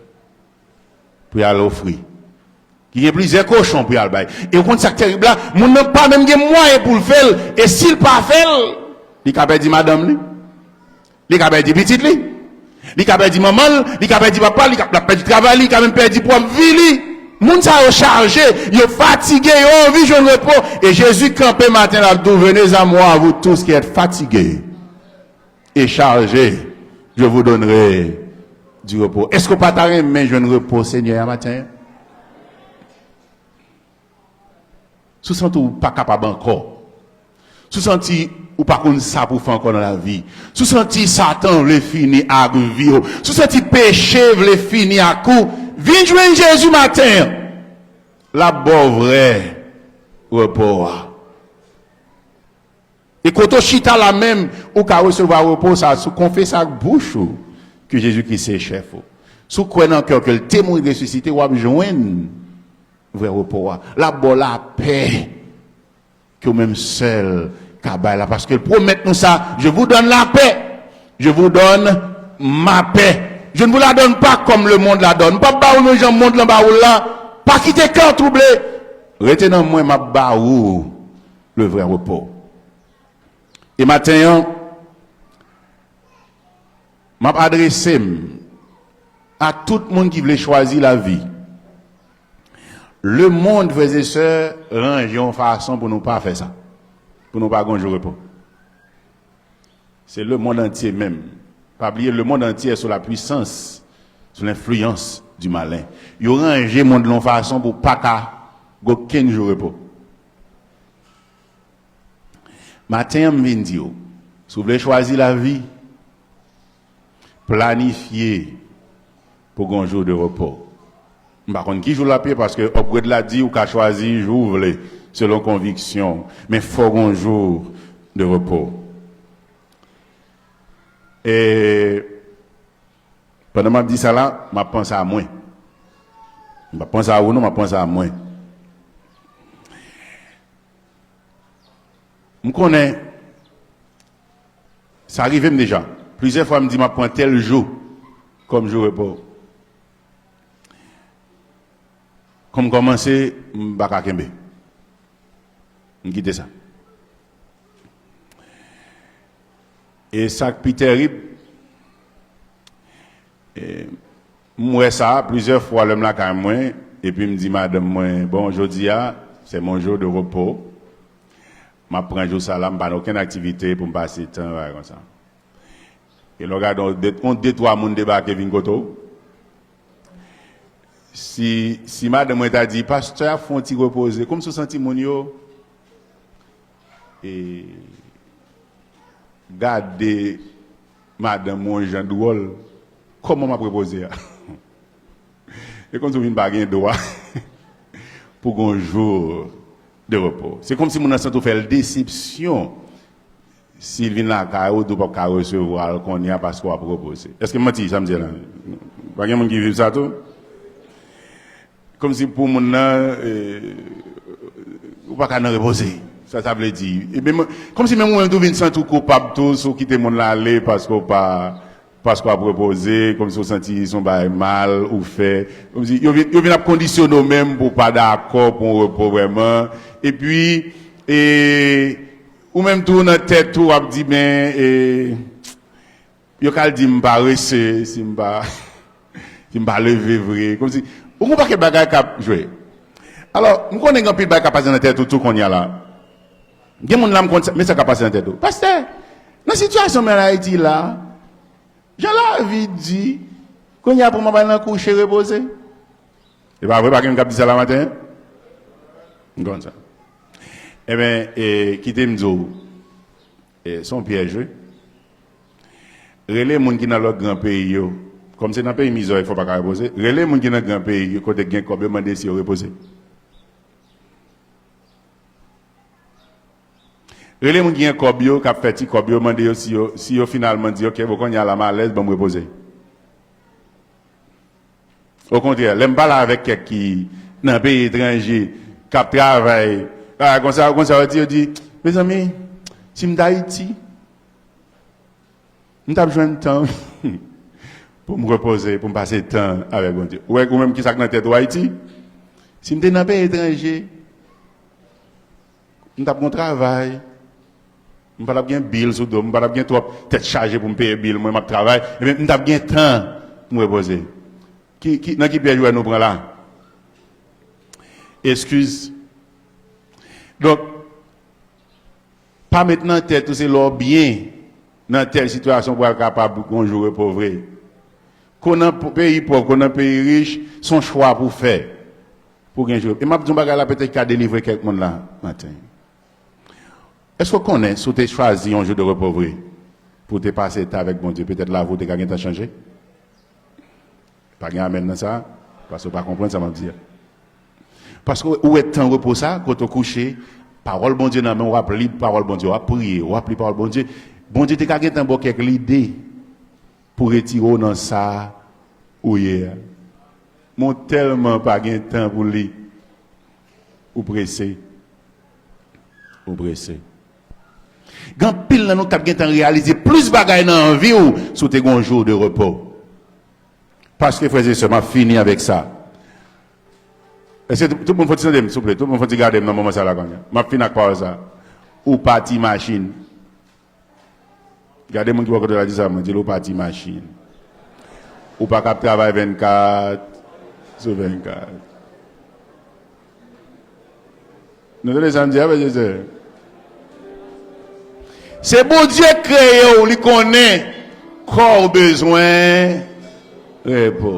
pou y al ofri, ki gen plizyè kochon pou y al bay. E w konn sa k terib la? Moun nan pa menm gen mwayen pou l fè l. E si l pa fè l, li ka pèdi madanm li. Li ka pèdi pitit li. Li ka pèdi manman l. Li ka pèdi papa l. Li ka, l ap pèdi travay li. Li ka menm pèdi pwòp vi li. Moun sa yo chaje. Yo fatige. Yo anvi jwenn repo. E Jezi kanpe maten, l ap di w, venez à moi, vous tous qui êtes fatigués et chargés, je vous donnerai du repos. Èske w pa ta renmen jwenn repo Senyè a maten an? Si w santi w pa kapab ankò, si w santi ou pa konn sa pou w fè ankò nan lavi, si w santi Satan vle fini ak vi w, si w santi peche vle fini ak ou, vin jwenn Jezi maten an. L ap ba w vrè repo a. E kote w chita la menm, ou ka resevwa repo sa a si w konfese ak bouch ou ke Jezi Kris se chèf ou. Si w kwè nan kè w ke l te mouri, resisite, w ap jwenn vrè repo a. L ap ba w lapè ke w menm sèl ka bay la, paske l pwomèt nou sa, je vous donne la paix, je vous donne ma paix. Je ne vous la donne pas comme le monde la donne. M p ap ba ou l menm jan mond lan ba ou l la. Pa kite kè w twouble. Rete nan mwen, m ap ba ou le vrè repo. E maten an, m ap adrese m a tout moun ki vle chwazi lavi. Lemonn, frè e sè, ranje yon fason pou nou pa fè sa, pou nou pa gon jou repo. Se lemonn antye menm. Pa bliye, lemonn antye sou la puissance, sou l'influence du malin. Yo ranje mond lan yon fason pou pa ka gen okenn jou repo. Maten an, m vin di w, si w vle chwazi lavi, planifye pou gon jou de repo. M pa konn ki jou l ap ye, paske upgrade la di ou ka chwazi jou ou vle, selon konviksyon w. Men fò gon jou de repo. E pandan m ap di sa la, m ap panse a mwen. M ap panse a ou non, m ap panse a mwen. M konnen, sa rive m deja. Plizyè fwa m di m ap pran tèl jou kòm jou repo. Kon m kòmanse, m pa ka kenbe. M kite sa. E sa k pi tèrib, e, m wè sa plizyè fwa lè m lakay mwen, epi m di madanm mwen, bon, jodi a, c'est mon jour de repos. M ap pran jou sa la, m pa nan okenn aktivite pou m pase tan, bagay konsa. E lè w gade, yon de, yon de, twa moun debake vin kote w. Si, si madanm mwen ta di, pastè ap fè yon ti repoze, kòmsi w santi moun yo, e, gade madanm ou yon jan dwòl, kòman m ap repoze a? E kòmsi w vin pa gen dwa pou gen yon jou de repo. Se kòmsi moun nan santi w fè l desepsyon si l vin lakay ou, di w p ap ka resevwa l kounye a paske w ap repoze. Èske m manti, sa m di la? Pa gen moun ki viv sa tou? Kòmsi pou moun nan, e, ou pa ka nan repoze. Sa sa vle di? Ebyen, kòmsi menm ou menm tou vin santi w koupab tou si w kite moun nan ale paske w pa, paske w ap repoze, kòmsi w santi se yon bagay mal ou fè. Kòmsi yo vin, yo vin ap kondisyone w menm pou w pa dakò pou yon repo vrèman. Epi, e, ou menm tou nan tèt ou, w ap di, men, e, yo ka al di m parese si m pa, si m pa leve vre. Kòmsi, ou gen yon pakèt bagay k ap jwe. Alò, m konnen gen anpil bagay k ap pase nan tèt ou tou kounye a la. Gen moun la m konn sa, men sa k ap pase nan tèt ou. Pastè, nan sitiyasyon m ann Ayiti la, jan lavi di, kounye a pou m ap al nan kouche repoze. E pa vre, pa gen moun k ap di sa la maten? M konn sa. Ebyen, e, kite m di w, e, se yon pyèj, wi. Rele moun ki nan lòt gran peyi yo. Kòm se nan peyi mizè yo fò pa ka repoze, rele moun ki nan gran peyi yo, kote gen kòb yo, mande si yo repoze. Rele moun ki gen kòb yo, k ap fè ti kòb yo, mande yo si yo, si yo finalman di, oke, bon, kounye a la, m alèz, ban m repoze. Okontrè, lè m pale avèk kèk ki nan peyi etranje, k ap travay, a, konsa, konsa, yo di, yo di, mezanmi, si m t Ayiti, m t ap jwenn tan pou m repoze, pou m pase tan avèk Bondye. Ou wè, ou menm, ki sa k nan tèt ou, Ayiti? Si m te nan peyi etranje, m t ap gen yon travay, m pa t ap gen bil sou do m, m pa t ap gen twòp tèt chaje pou m peye bil mwen, m ap travay, ebyen, m t ap gen tan pou m repoze. Ki, ki, nan ki pyèj ou wè nou pran la? Eskiz. Donk, pa met nan tèt ou se lè w byen nan tèl sitiyasyon pou w al kapab gen yon jou repo vre. Ko nan p-, peyi pòv, ko nan peyi rich, se yon chwa pou w fè pou w gen jou. E m ap di yon bagay la, petèt ki ka delivre kèk moun la maten. Èske w konnen si w te chwazi yon jou de repo vre pou w te pase tan avèk Bondye, petèt lavi w te ka gentan chanje? Pa gen amèn nan sa, paske w pa konprann sa m ap di a. Paske ou wè tan repo sa, kote w kouche, pawòl Bondye nan men w, w ap li pawòl Bondye, w ap priye, w ap li pawòl Bondye. Bondye te ka gentan ba w kèk lide pou retire w nan sa ou ye a. Men w tèlman pa gen tan pou li, ou prese. Ou prese. Gen anpil nan nou k ap gentan reyalize plis bagay nan vi w si w te gen yon jou de repo. Paske, frè e sè, m ap fini avèk sa. Èske tout, tout moun fò ti tande m, souple? Tout moun fò ti gade m nan moman sa la kounye a. M ap fini ak pawòl sa. Ou pa ti machin. Gade moun ki bò kote w la, di sa, mwen, di l ou pa ti machin. Ou pa ka ap travay vennkat sou vennkat. Nou tande sa m di a, frè e sè? Se Bondye k kreye w, li konnen kò w bezwen repo.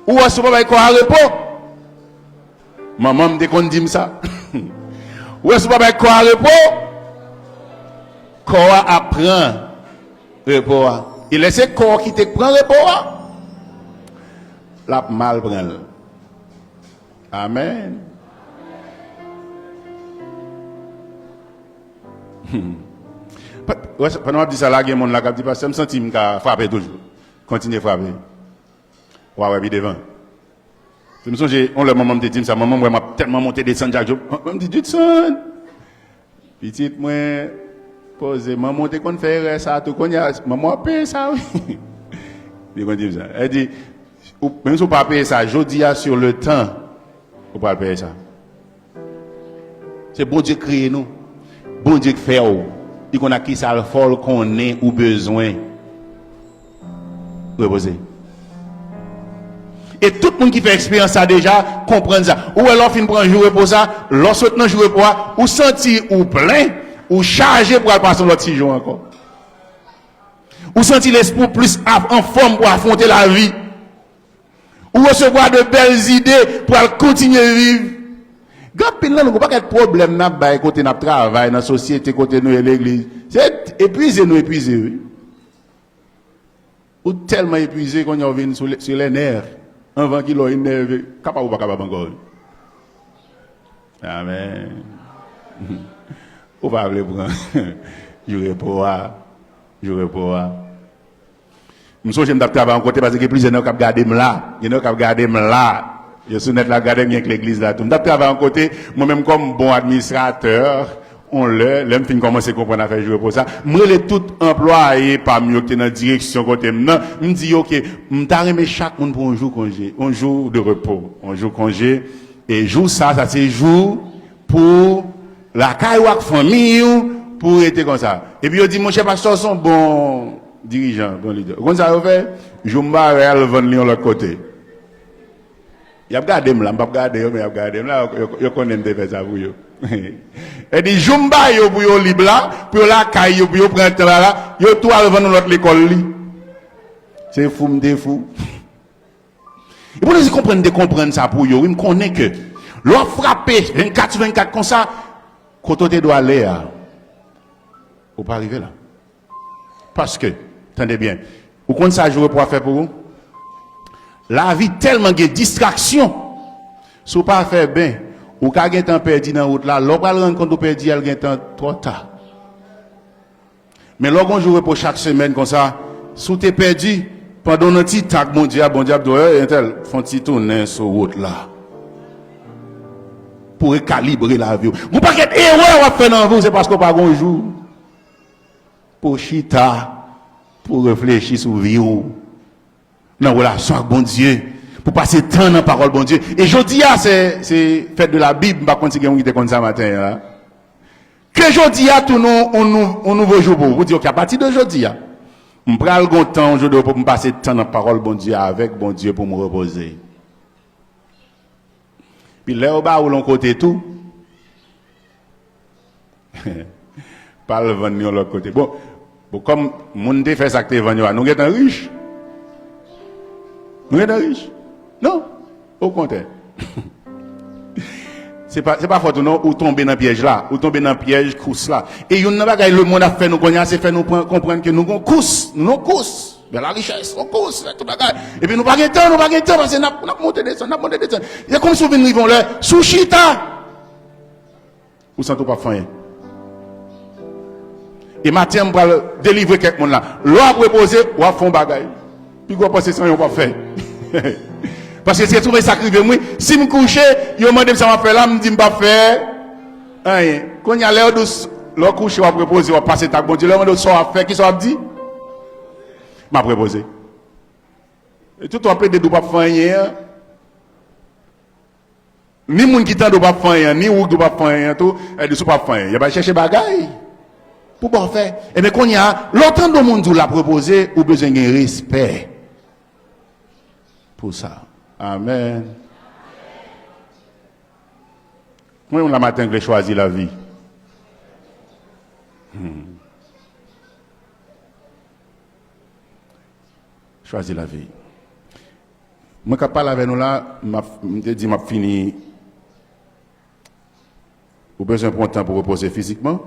Ou wè si w pa bay kò a repo. Manman m te konn di m sa. Ou wè si w pa bay kò a repo, kò a ap pran repo a. E lè se kò ki te pran repo a, l ap mal pran l. Amèn. Pandan w ap di sa la, gen moun la k ap di, "Pastè, m santi m ka frape toujou." Kontinye frape. W a wè pi devan. M sonje, yon lè manman m te di m sa, manman m wè m ap tèlman monte desann chak jou. Manman m di, "Judson, pitit mwen, poze, manman w te konn fè erè sa tou, kounye a, manman w ap peye sa, wi." Li konn di m sa. Li di, "Ou, menm si w pa peye sa jodi a, sur le temps, ou pral peye sa." Se Bondye k kreye nou. Bondye k fè w. Li konn ak kisa l fè w, l konnen ou bezwen repoze. E tout moun ki fè eksperyans sa deja konprann sa. Ou wè, lè w fin pran jou repo sa, lè w sot nan jou repo a, ou santi ou plen, ou chaje pou al pase yon lòt sijou ankò. Ou santi lespri w plis af-, anfòm pou afwonte lavi. Ou resevwa de bèl zide pou al kontinye viv. Gen anpil nan nou, gon pakèt pwoblèm n ap bay kote n ap travay, nan sosyete, kote nou ye, legliz. Se epwize nou epwize, wi. Ou tèlman epwize, kounye a w vin sou le, sur les nerfs. Anvan ki lè w enève, kapab ou pa kapab ankò, wi. Amèn. Ou pa vle pran jou repo a, jou repo a. M sonje m t ap travay yon kote, paske gen plizyè nèg k ap gade m la. Gen nèg k ap gade m la. Yo sou nèt la ap gade m, gen k legliz la tou. M t ap travay yon kote, mwen menm kòm bon administratè, yon lè, lè m fin kòmanse konprann afè jou repo sa, m rele tout anplwaye pa m yo ki te nan direksyon kote m nan, m di yo, "Oke, m ta renmen chak moun pran yon jou konje, yon jou de repo, yon jou konje." E jou sa, sa se jou pou lakay ou ak fanmi ou, pou rete konsa. Epi yo di, "Monchè, pastè w se yon bon dirijan, bon lidè." Ou konn sa yo fè? Jou m ba yo, y al vann li yon lòt kote. Y ap gade m la, m p ap gade yo, men y ap gade m la, yo, yo, yo konnen m te fè sa pou yo. E di, jou m ba yo pou yo lib la, pou yo lakay yo, pou yo pran tan la, la, yo tou al vann yon lòt lekòl li. Se fou m te fou. E pou nou konprann, te konprann sa pou yo, wi, m konnen ke lè w ap frape vennkat sou vennkat konsa, kote w te dwe ale a, ou pa rive la. Paske, tande byen, ou konn sa jou repo a fè pou ou? Lavi tèlman gen distraksyon, si w pa fè ben, ou ka gentan pèdi nan wout la, lè w pral rann kont ou pèdi a, l gentan twò ta. Men lè w gen yon jou repo chak semèn konsa, si w te pèdi, pandan w nan ti tan ak Bondye a, Bondye ap di w, "Hey, entèl, fè yon ti tounen sou wout la." Pou rekalibre lavi w. Gon pakèt erè w ap fè nan vi w, se paske w pa gen yon jou pou w chita, pou w reflechi sou vi w. Nan relasyon ak Bondye, pou pase tan nan pawòl Bondye. E jodi a, se, se fèt de la Bib, m pa konn si gen moun ki te konn sa maten an la. Ke jodi a tou nou, on nou, on nouvo jou pou ou. Ou di, "Oke, apati de jodi a, m pral gon tan, yon jou de repo pou m pase tan nan pawòl Bondye, avèk Bondye, pou m repoze." Pi lè yo ba ou l yon kote tou, pa al vann li yon lòt kote. Bon, bon, kòm moun te fè sa k te vann yo a, nou gentan rich? Nou gentan rich? Non. Okontrè. Se pa, se pa fòt ou non, ou tonbe nan pyèj la, ou tonbe nan pyèj kous la. E youn nan bagay lemonn ap fè nou kounye a, se fè nou pran, konprann ke nou gon kous, nou nan kous. Bèl larichès, yon kous, tout bagay. Epi nou pa gen tan, nou pa gen tan, paske n ap, n ap monte desann, n ap monte desann. Se kòmsi w vin rive yon lè, si w chita, ou santi w p ap fè anyen. E maten an, m pral delivre kèk moun la. Lè w ap repoze, w ap fè yon bagay. Pi gwo panse se anyen w p ap fè. Paske se souvan sa k rive m, wi. Si m kouche, yo mande m sa m ap fè la, m di m p ap fè anyen. Kounye a, lè yo di w, lè w kouche, w ap repoze, w ap pase tan ak Bondye. Lè yo mande w sa w ap fè, kisa w ap di? M ap repoze. E tout w ap plede di w p ap fè anyen an. Ni moun ki tande w p ap fè anyen an, ni ou ki di w p ap fè anyen an tou, e di si w p ap fè anyen, y ap al chèche bagay pou ba w fè. Ebyen, kounye a, lè w tande yon moun di w l ap repoze, ou bezwen gen respè pou sa. Amèn. Konbyen moun la maten vle chwazi lavi? Hmm. Chwazi lavi. Mwen k ap pale avè nou la, m ap, m te di m ap fini. Ou bezwen pran tan pou repoze fizikman.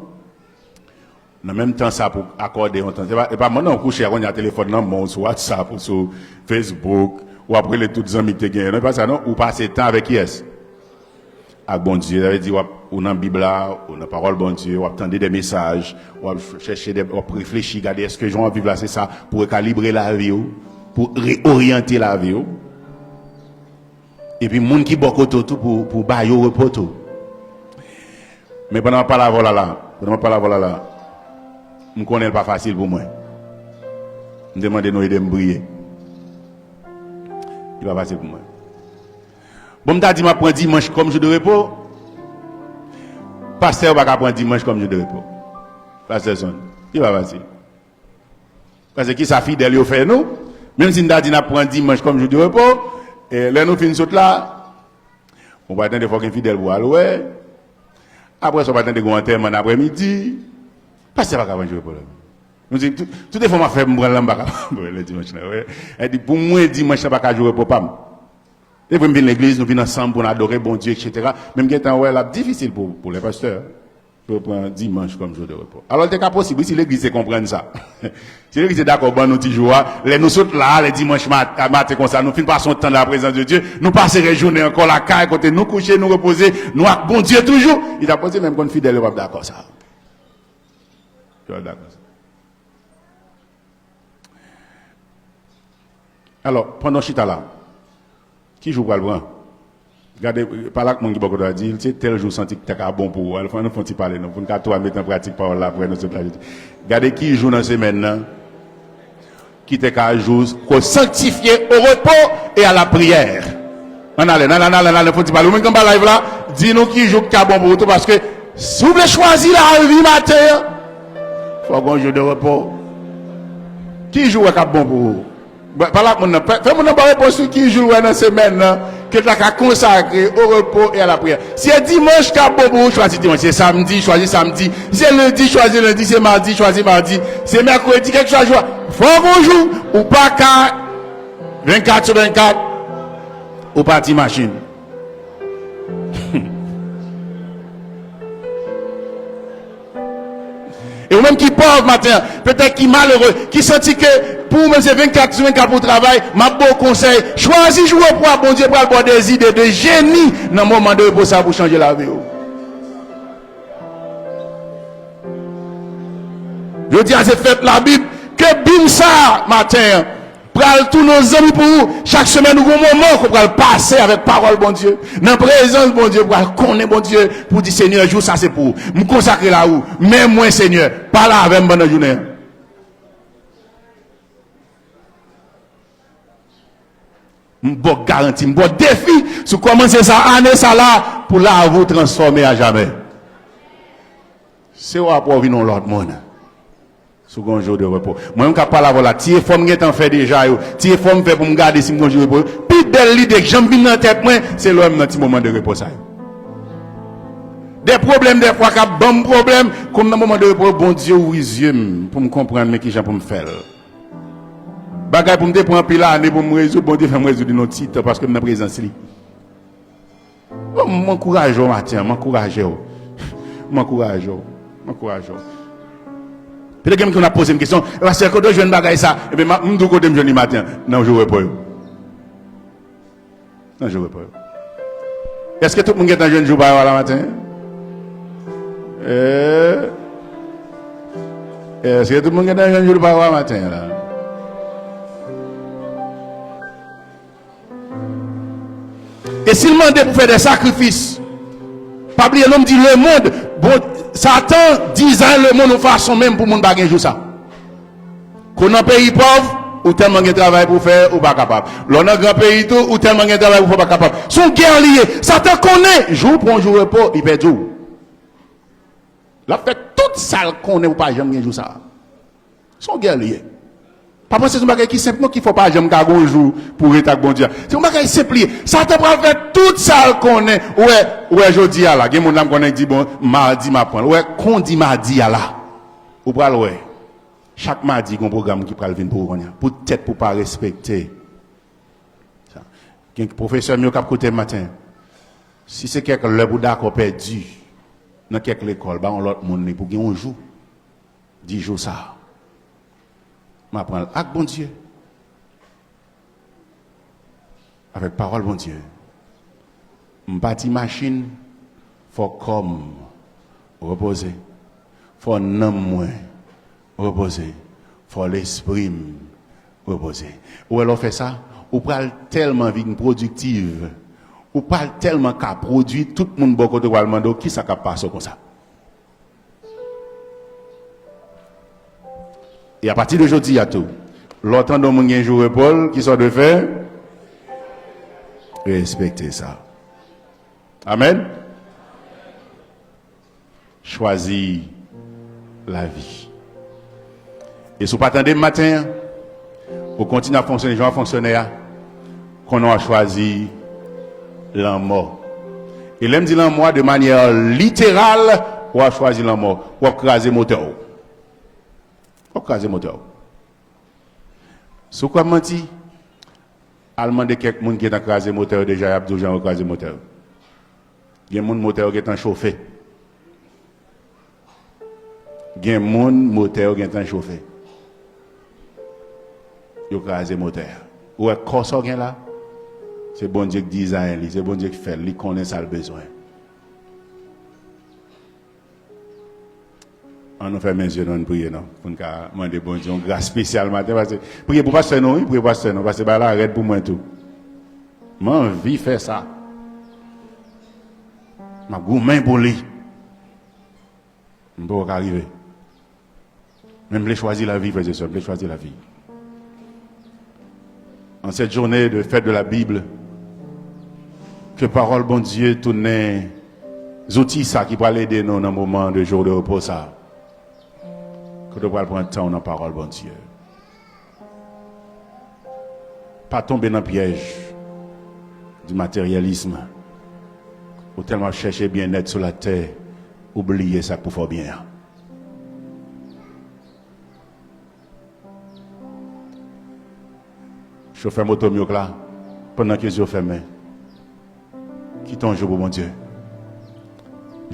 Nan menm tan sa pou akòde yon tan. Se pa, e pa mande w kouche a kounye a telefòn nan men w sou WhatsApp ou sou Facebook, w ap rele tout zanmi k te genyen. Non, e pa sa non, ou pase tan avèk kiyès? ak Bondye. Sa vle di w ap, ou nan Bib la, ou nan pawòl Bondye, w ap tande de mesaj, w ap chèche de, w ap reflechi, gade èske jan w ap viv la se sa, pou rekalibre lavi w, pou reoryante lavi w. Epi moun ki bò kote w tou pou, pou ba yo repo tou. Men pandan m ap pale avè w la la, pandan m ap pale avè w la la, m konnen l pa fasil pou mwen. M te mande nou ede m priye. Li pa fasil pou mwen. Bon, m ta di m ap pran dimanch kòm jou de repo. Pastè, ou pa ka pran dimanch kòm jou de repo. Pastè Son, li pa fasil. Paske kisa fidèl yo fè nou? Menm si n ta di n ap pran dimanch kòm jou de repo, e lè nou fin sot la, ou pral tande fòk gen fidèl pou al wè. Apre sa, ou pral tande gen yon antèman nan aprèmidi. Pastè pa ka pran jou repo la. Nou di, tout, tout efò m ap fè pou m pran l lan, m pa ka pran l dimanch lan. Wè. E di, pou mwen, dimanch lan pa ka jou repo pa m. Depi m vin legliz, nou vin ansanm pou n adore Bondye, etsetera. Men m gentan wè l ap difisil pou, pou lè pastè, pou yo pran dimanch kòm jou de repo. Alò, l te ka posib, wi, si legliz te konprann sa. Si legliz te dakò ban nou ti jou a, lè nou sot la, lè dimanch mat-, maten konsa, nou fin pase yon tan nan la prezans de Dye, nou pase rès jounen ankò lakay, kote nou kouche, nou repoze, nou ak Bondye toujou. Li t ap posib, men m konn fidèl yo p ap dakò sa. Yo p ap dakò sa. Alò, pandan w chita la, ki jou w pral pran? Gade, pale ak moun ki bò kote w la, di l se tèl jou w santi ki ta ka bon pou ou. Al, fò nou fè yon ti pale, non, pou n ka tou mete an pratik pawòl la, pou nou sot la jodi. Gade ki jou nan semèn nan ki te ka jou ko sanctifié au repos et à la prière. Ann ale, ann ale, ann ale, ann ale, fò n ti pale. Ou menm ki anba live la, di nou ki jou ki ka bon pou ou tou, paske si w vle chwazi lavi maten an, fò gen yon jou de repo. Ki jou w wè k ap bon pou ou? Ba, pale ak moun nan. Fè, fè moun nan ba w repons sou ki jou l wè nan semèn nan ke l ta ka konsakre au repos et à la prière. Si se dimanch k ap bon pou ou, chwazi dimanch. Si se samdi, chwazi samdi. Si se lendi, chwazi lendi. Si se madi, chwazi madi. Si se mèkredi, kèlkeswa jou a. Fò gen yon jou ou pa ka vennkat sou vennkat, ou pati machin. E ou menm ki pòv maten an, petèt ki malere, ki santi ke pou ou menm se vennkat sou vennkat pou w travay, m ap ba w konsèy, chwazi jou repo a, Bondye pral ba w de zide de jeni nan moman de repo sa a pou chanje lavi w. Jodi a se fèt Labib, ke bib sa a maten an pral tounen yon zanmi pou ou. Chak semèn ou gen yon moman ke w pral pase avèk pawòl Bondye, nan prezans Bondye, ou pral konnen Bondye, pou w di, Senyè, jou sa se pou ou. M konsakre l a ou. Men mwen, Senyè, pale avè m pandan jounen an. M ba w garanti, m ba w defi sou kòmanse sa ane sa la pou lavi w transfòme ajamè. Se w ap wè w vin yon lòt moun. Si w gen yon jou de repo. Mwen menm k ap pale avè w la, ti efò m gentan fè deja yo, ti efò m fè pou m gade si m gen yon jou de repo yo, pi bèl lide k janm vin nan tèt mwen, se lè w wè m nan ti moman de repo sa yo. De pwoblèm, dèfwa k ap ban m pwoblèm, kou m nan moman de repo, Bondye ouvri zye m pou m konprann men kijan pou m fè l. Bagay pou m te pran anpil ane pou m rezoud, Bondye fè m rezoud li nan ti tan paske m nan prezans li. Bon, m ankouraje w maten an, m ankouraje w. M ankouraje w. M ankouraje w. Petèt gen moun ki konn ap poze m kesyon, "E pastè, kote w jwenn bagay sa?" Ebyen, m ap, m di w kote m jwenn li maten an, nan jou repo yo. Nan jou repo yo. Èske tout moun gentan jwenn jou pa yo a la maten? Eh? Èske tout moun gentan jwenn jou pa yo a maten an la? E si l mande pou fè de sakrifis, pa bliye non m di lemonn, bon, Satan dizayn lemonn yon fason menm pou moun pa gen jou sa. Kou nan peyi pòv, ou tèlman gen travay pou fè, ou pa kapab. Lè w nan gran peyi tou, ou tèlman gen travay pou fè, ou pa kapab. Se yon gè li ye. Satan konnen, jou w pran jou repo, li pèdi w. L ap fè tout sa l konnen pou pa janm gen jou sa a. Se yon gè li ye. Pa panse se yon bagay ki senp non, ki fè w pa janm ka gen yon jou pou w ret ak Bondye a. Se yon bagay senp li ye. Satan pral fè tout sa l konnen. Ou wè, ou wè jodi a la, gen moun la m konnen ki di, "Bon, madi m ap pran l." Ou wè, kondi madi a la, ou pral wè. Chak madi, gen yon pwogram ki pral vin pou ou kounye a. Poutèt pou w pa respekte. Sa. Gen pwofesè m yo k ap koute m maten. Si se kèk lè pou w dakò pèdi nan kèk lekòl, ba yon lòt moun li pou gen yon jou. Di jou sa a, m ap pran l ak Bondye. Avèk pawòl Bondye. M pati machin, Fò kò m repoze. Fò nanm mwen repoze. Fò lespri m repoze. Ou wè, lè w fè sa, ou pral tèlman vin pwodiktiv, ou pral tèlman ka pwodui, tout moun bò kote w pral mande w, "Kisa k ap pase w konsa?" E apati de jodi a tou, lè w tande yon moun gen jou repo l, kisa w dwe fè? Respekte sa. Amèn. Chwazi lavi. E si w pa tande m maten an, ou kontinye ap fonksyone jan w ap fonksyone a, konnen w ap chwazi lanmò. E lè m di lanmò a, de manyè literal, w ap chwazi lanmò. W ap kraze motè w. W ap kraze motè w. Si w kwè m manti, al mande kèk moun ki gentan kraze motè yo deja, y ap di w jan yo kraze motè yo. Gen moun motè yo gentan chofe. Gen moun motè yo gentan chofe. Yo kraze motè a. Ou wè kò sa w gen la? Se Bondye k dizayn li, se Bondye k fè l, li konnen sa l bezwen. An nou fèmen zye nou, ann priye non, pou n ka mande Bondye yon gras espesyal maten, paske, priye pou pastè nou, wi, priye pou pastè nou, paske bagay la rèd pou mwen tou. M anvi fè sa. M ap goumen pou li. M poko ka rive. Men m vle chwazi lavi, frè e sè, m vle chwazi lavi. En cette journée de fête de la Bible, ke pawòl Bondye tounen zouti sa ki pral ede nou nan moman de jou de repo sa. Kote w pral pran tan w nan pawòl Bondye. Pa tonbe nan pyèj di materyalism. Ou tèlman ap chèche byennèt sou latè, ou bliye sa k pou fè w byen an. Chofè moto m yo k la, pandan ke zye w fèmen, kite yon jou pou Bondye.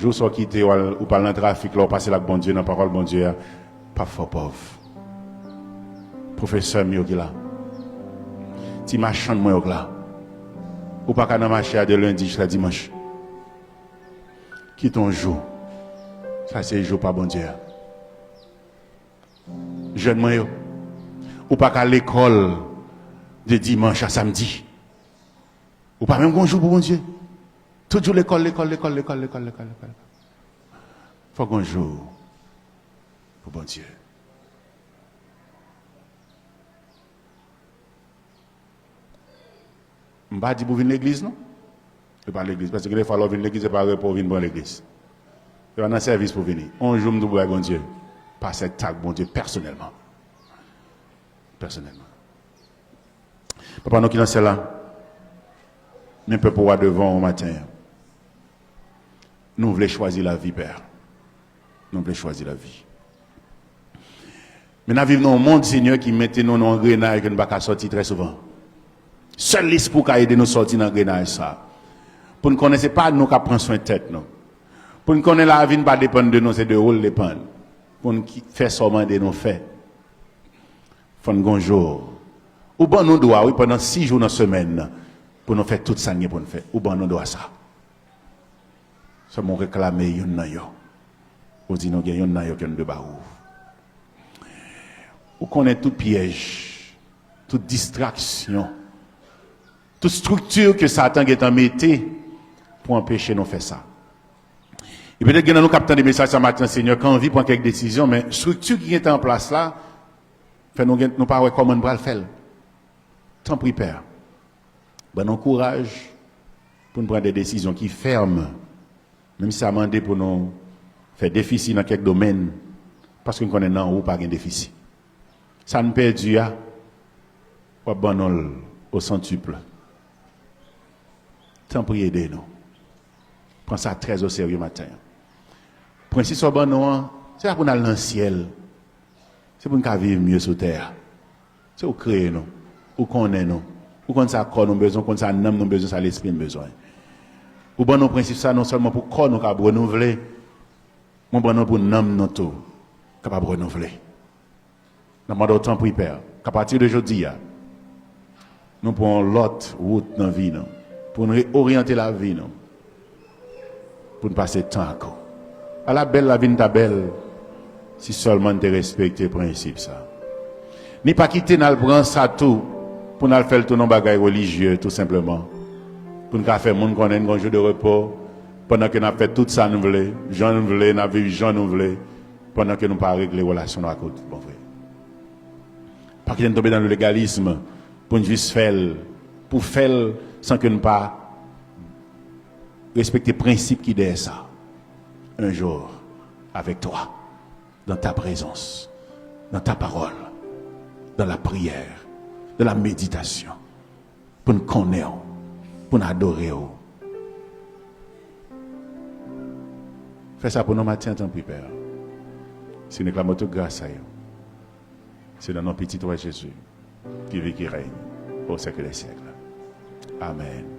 Jou sa w kite, w al, ou pral nan trafik la, w pase l ak Bondye, nan pawòl Bondye a, p ap fè w pòv. Pwofesè m yo ki la, ti machann mwen yo k la, ou pa ka nan mache a de lendi jiska dimanch. Kite yon jou. Sa se jou pa Bondye a. Jèn mwen yo, ou pa ka lekòl de dimanch a samdi. Ou pa menm gon jou pou Bondye. Tout jou lekòl, lekòl, lekòl, lekòl, lekòl, lekòl, lekòl. Fò gon jou pou Bondye. M pa di pou vin legliz non. E pa legliz. Paske gen de fwa lè w vin legliz, se pa repo w vin pran legliz. Se pa nan sèvis pou vini. On jou m tou pou bay Bondye. Pase ak Bondye pèsonèlman. Pèsonèlman. Papa nou ki nan syèl la, men pèp ou a devan ou maten an. Nou vle chwazi lavi, Pè. Nou vle chwazi lavi. Men n ap viv nan yon mond, Senyè, ki mete nou nan yon angrenaj ke nou pa ka sòti trè souvan. Sèl Lespri w ka ede nou sòti nan angrenaj sa. Pou n konnen se pa nou k ap pran swen tèt nou. Pou n konnen lavi n pa depann de nou, se de ou l depann. Pou n ki, fè sa w mande nou fè. Fò n gon jou. Ou ban nou dwa, wi, pandan sis jou nan semèn nan, pou nou fè tout sa n gen pou n fè. Ou ban nou dwa sa. Sèlman w reklame youn nan yo. Ou di nou gen youn nan yo ke n dwe ba ou. Ou konnen tout pyèj, tout distraksyon, tout estrikti ke Satan gentan mete pou anpeche nou fè sa. E petèt gen nan nou k ap tande mesaj sa maten, Senyè, k anvi pran kèk desizyon, men estrikti ki gentan an plas la, fè nou gen, nou pa wè kòman n pral fè l. Tanpri, Pè, ban nou kouraj pou n pran de desizyon ki fèm, menm si sa mande pou nou fè defisi nan kèk domèn, paske n konnen nan ou pa gen defisi. Sa n pèdi a, w ap ban nou l o santuple. Tanpri ede nou. Pran sa trè o serye maten an. Prensip sa w ban nou an, se pa pou n al nan syèl. Se pou n ka viv mye sou tè a. Se ou k kreye nou. Ou konnen nou. Ou konn sa kò nou bezwen, ou konn sa nanm nou bezwen, sa lespri n bezwen. Ou ban nou prensip sa non sèlman pou kò nou kab renouvle, men ou ban nou pou nanm nou tou kapab renouvle. N ap mande w tanpri, Pè, k apati de jodi a, nou pran yon lòt wout nan vi nou, pou n reoryante lavi nou, pou n pase tan ak ou. Ala bèl lavi n ta bèl si sèlman n te respekte prensip sa. Ni pa kite n al pran sa tou pou n al fè l tounen yon bagay relijye, tou senpleman. Pou n ka fè moun konnen n gen yon jou de repo, pandan ke n ap fè tout sa nou vle, jan nou vle, n ap viv jan nou vle, pandan ke nou pa regle relasyon nou ak ou tout bon vre. Pa kite n tonbe nan legalism pou n jis fè l, pou fè l san ke n pa respekte prensip ki dèyè sa. Un jour, avec toi, dans ta présence, dans ta parole, dans la prière, dans la méditation, pou n konnen w, pou n adore w. Fè sa pou nou maten an, tanpri, Pè. Si nou reklame w tout gras sa yo, se nan non Pitit ou a Jezi, ki viv, ki règne au siècle des siècles. Amèn.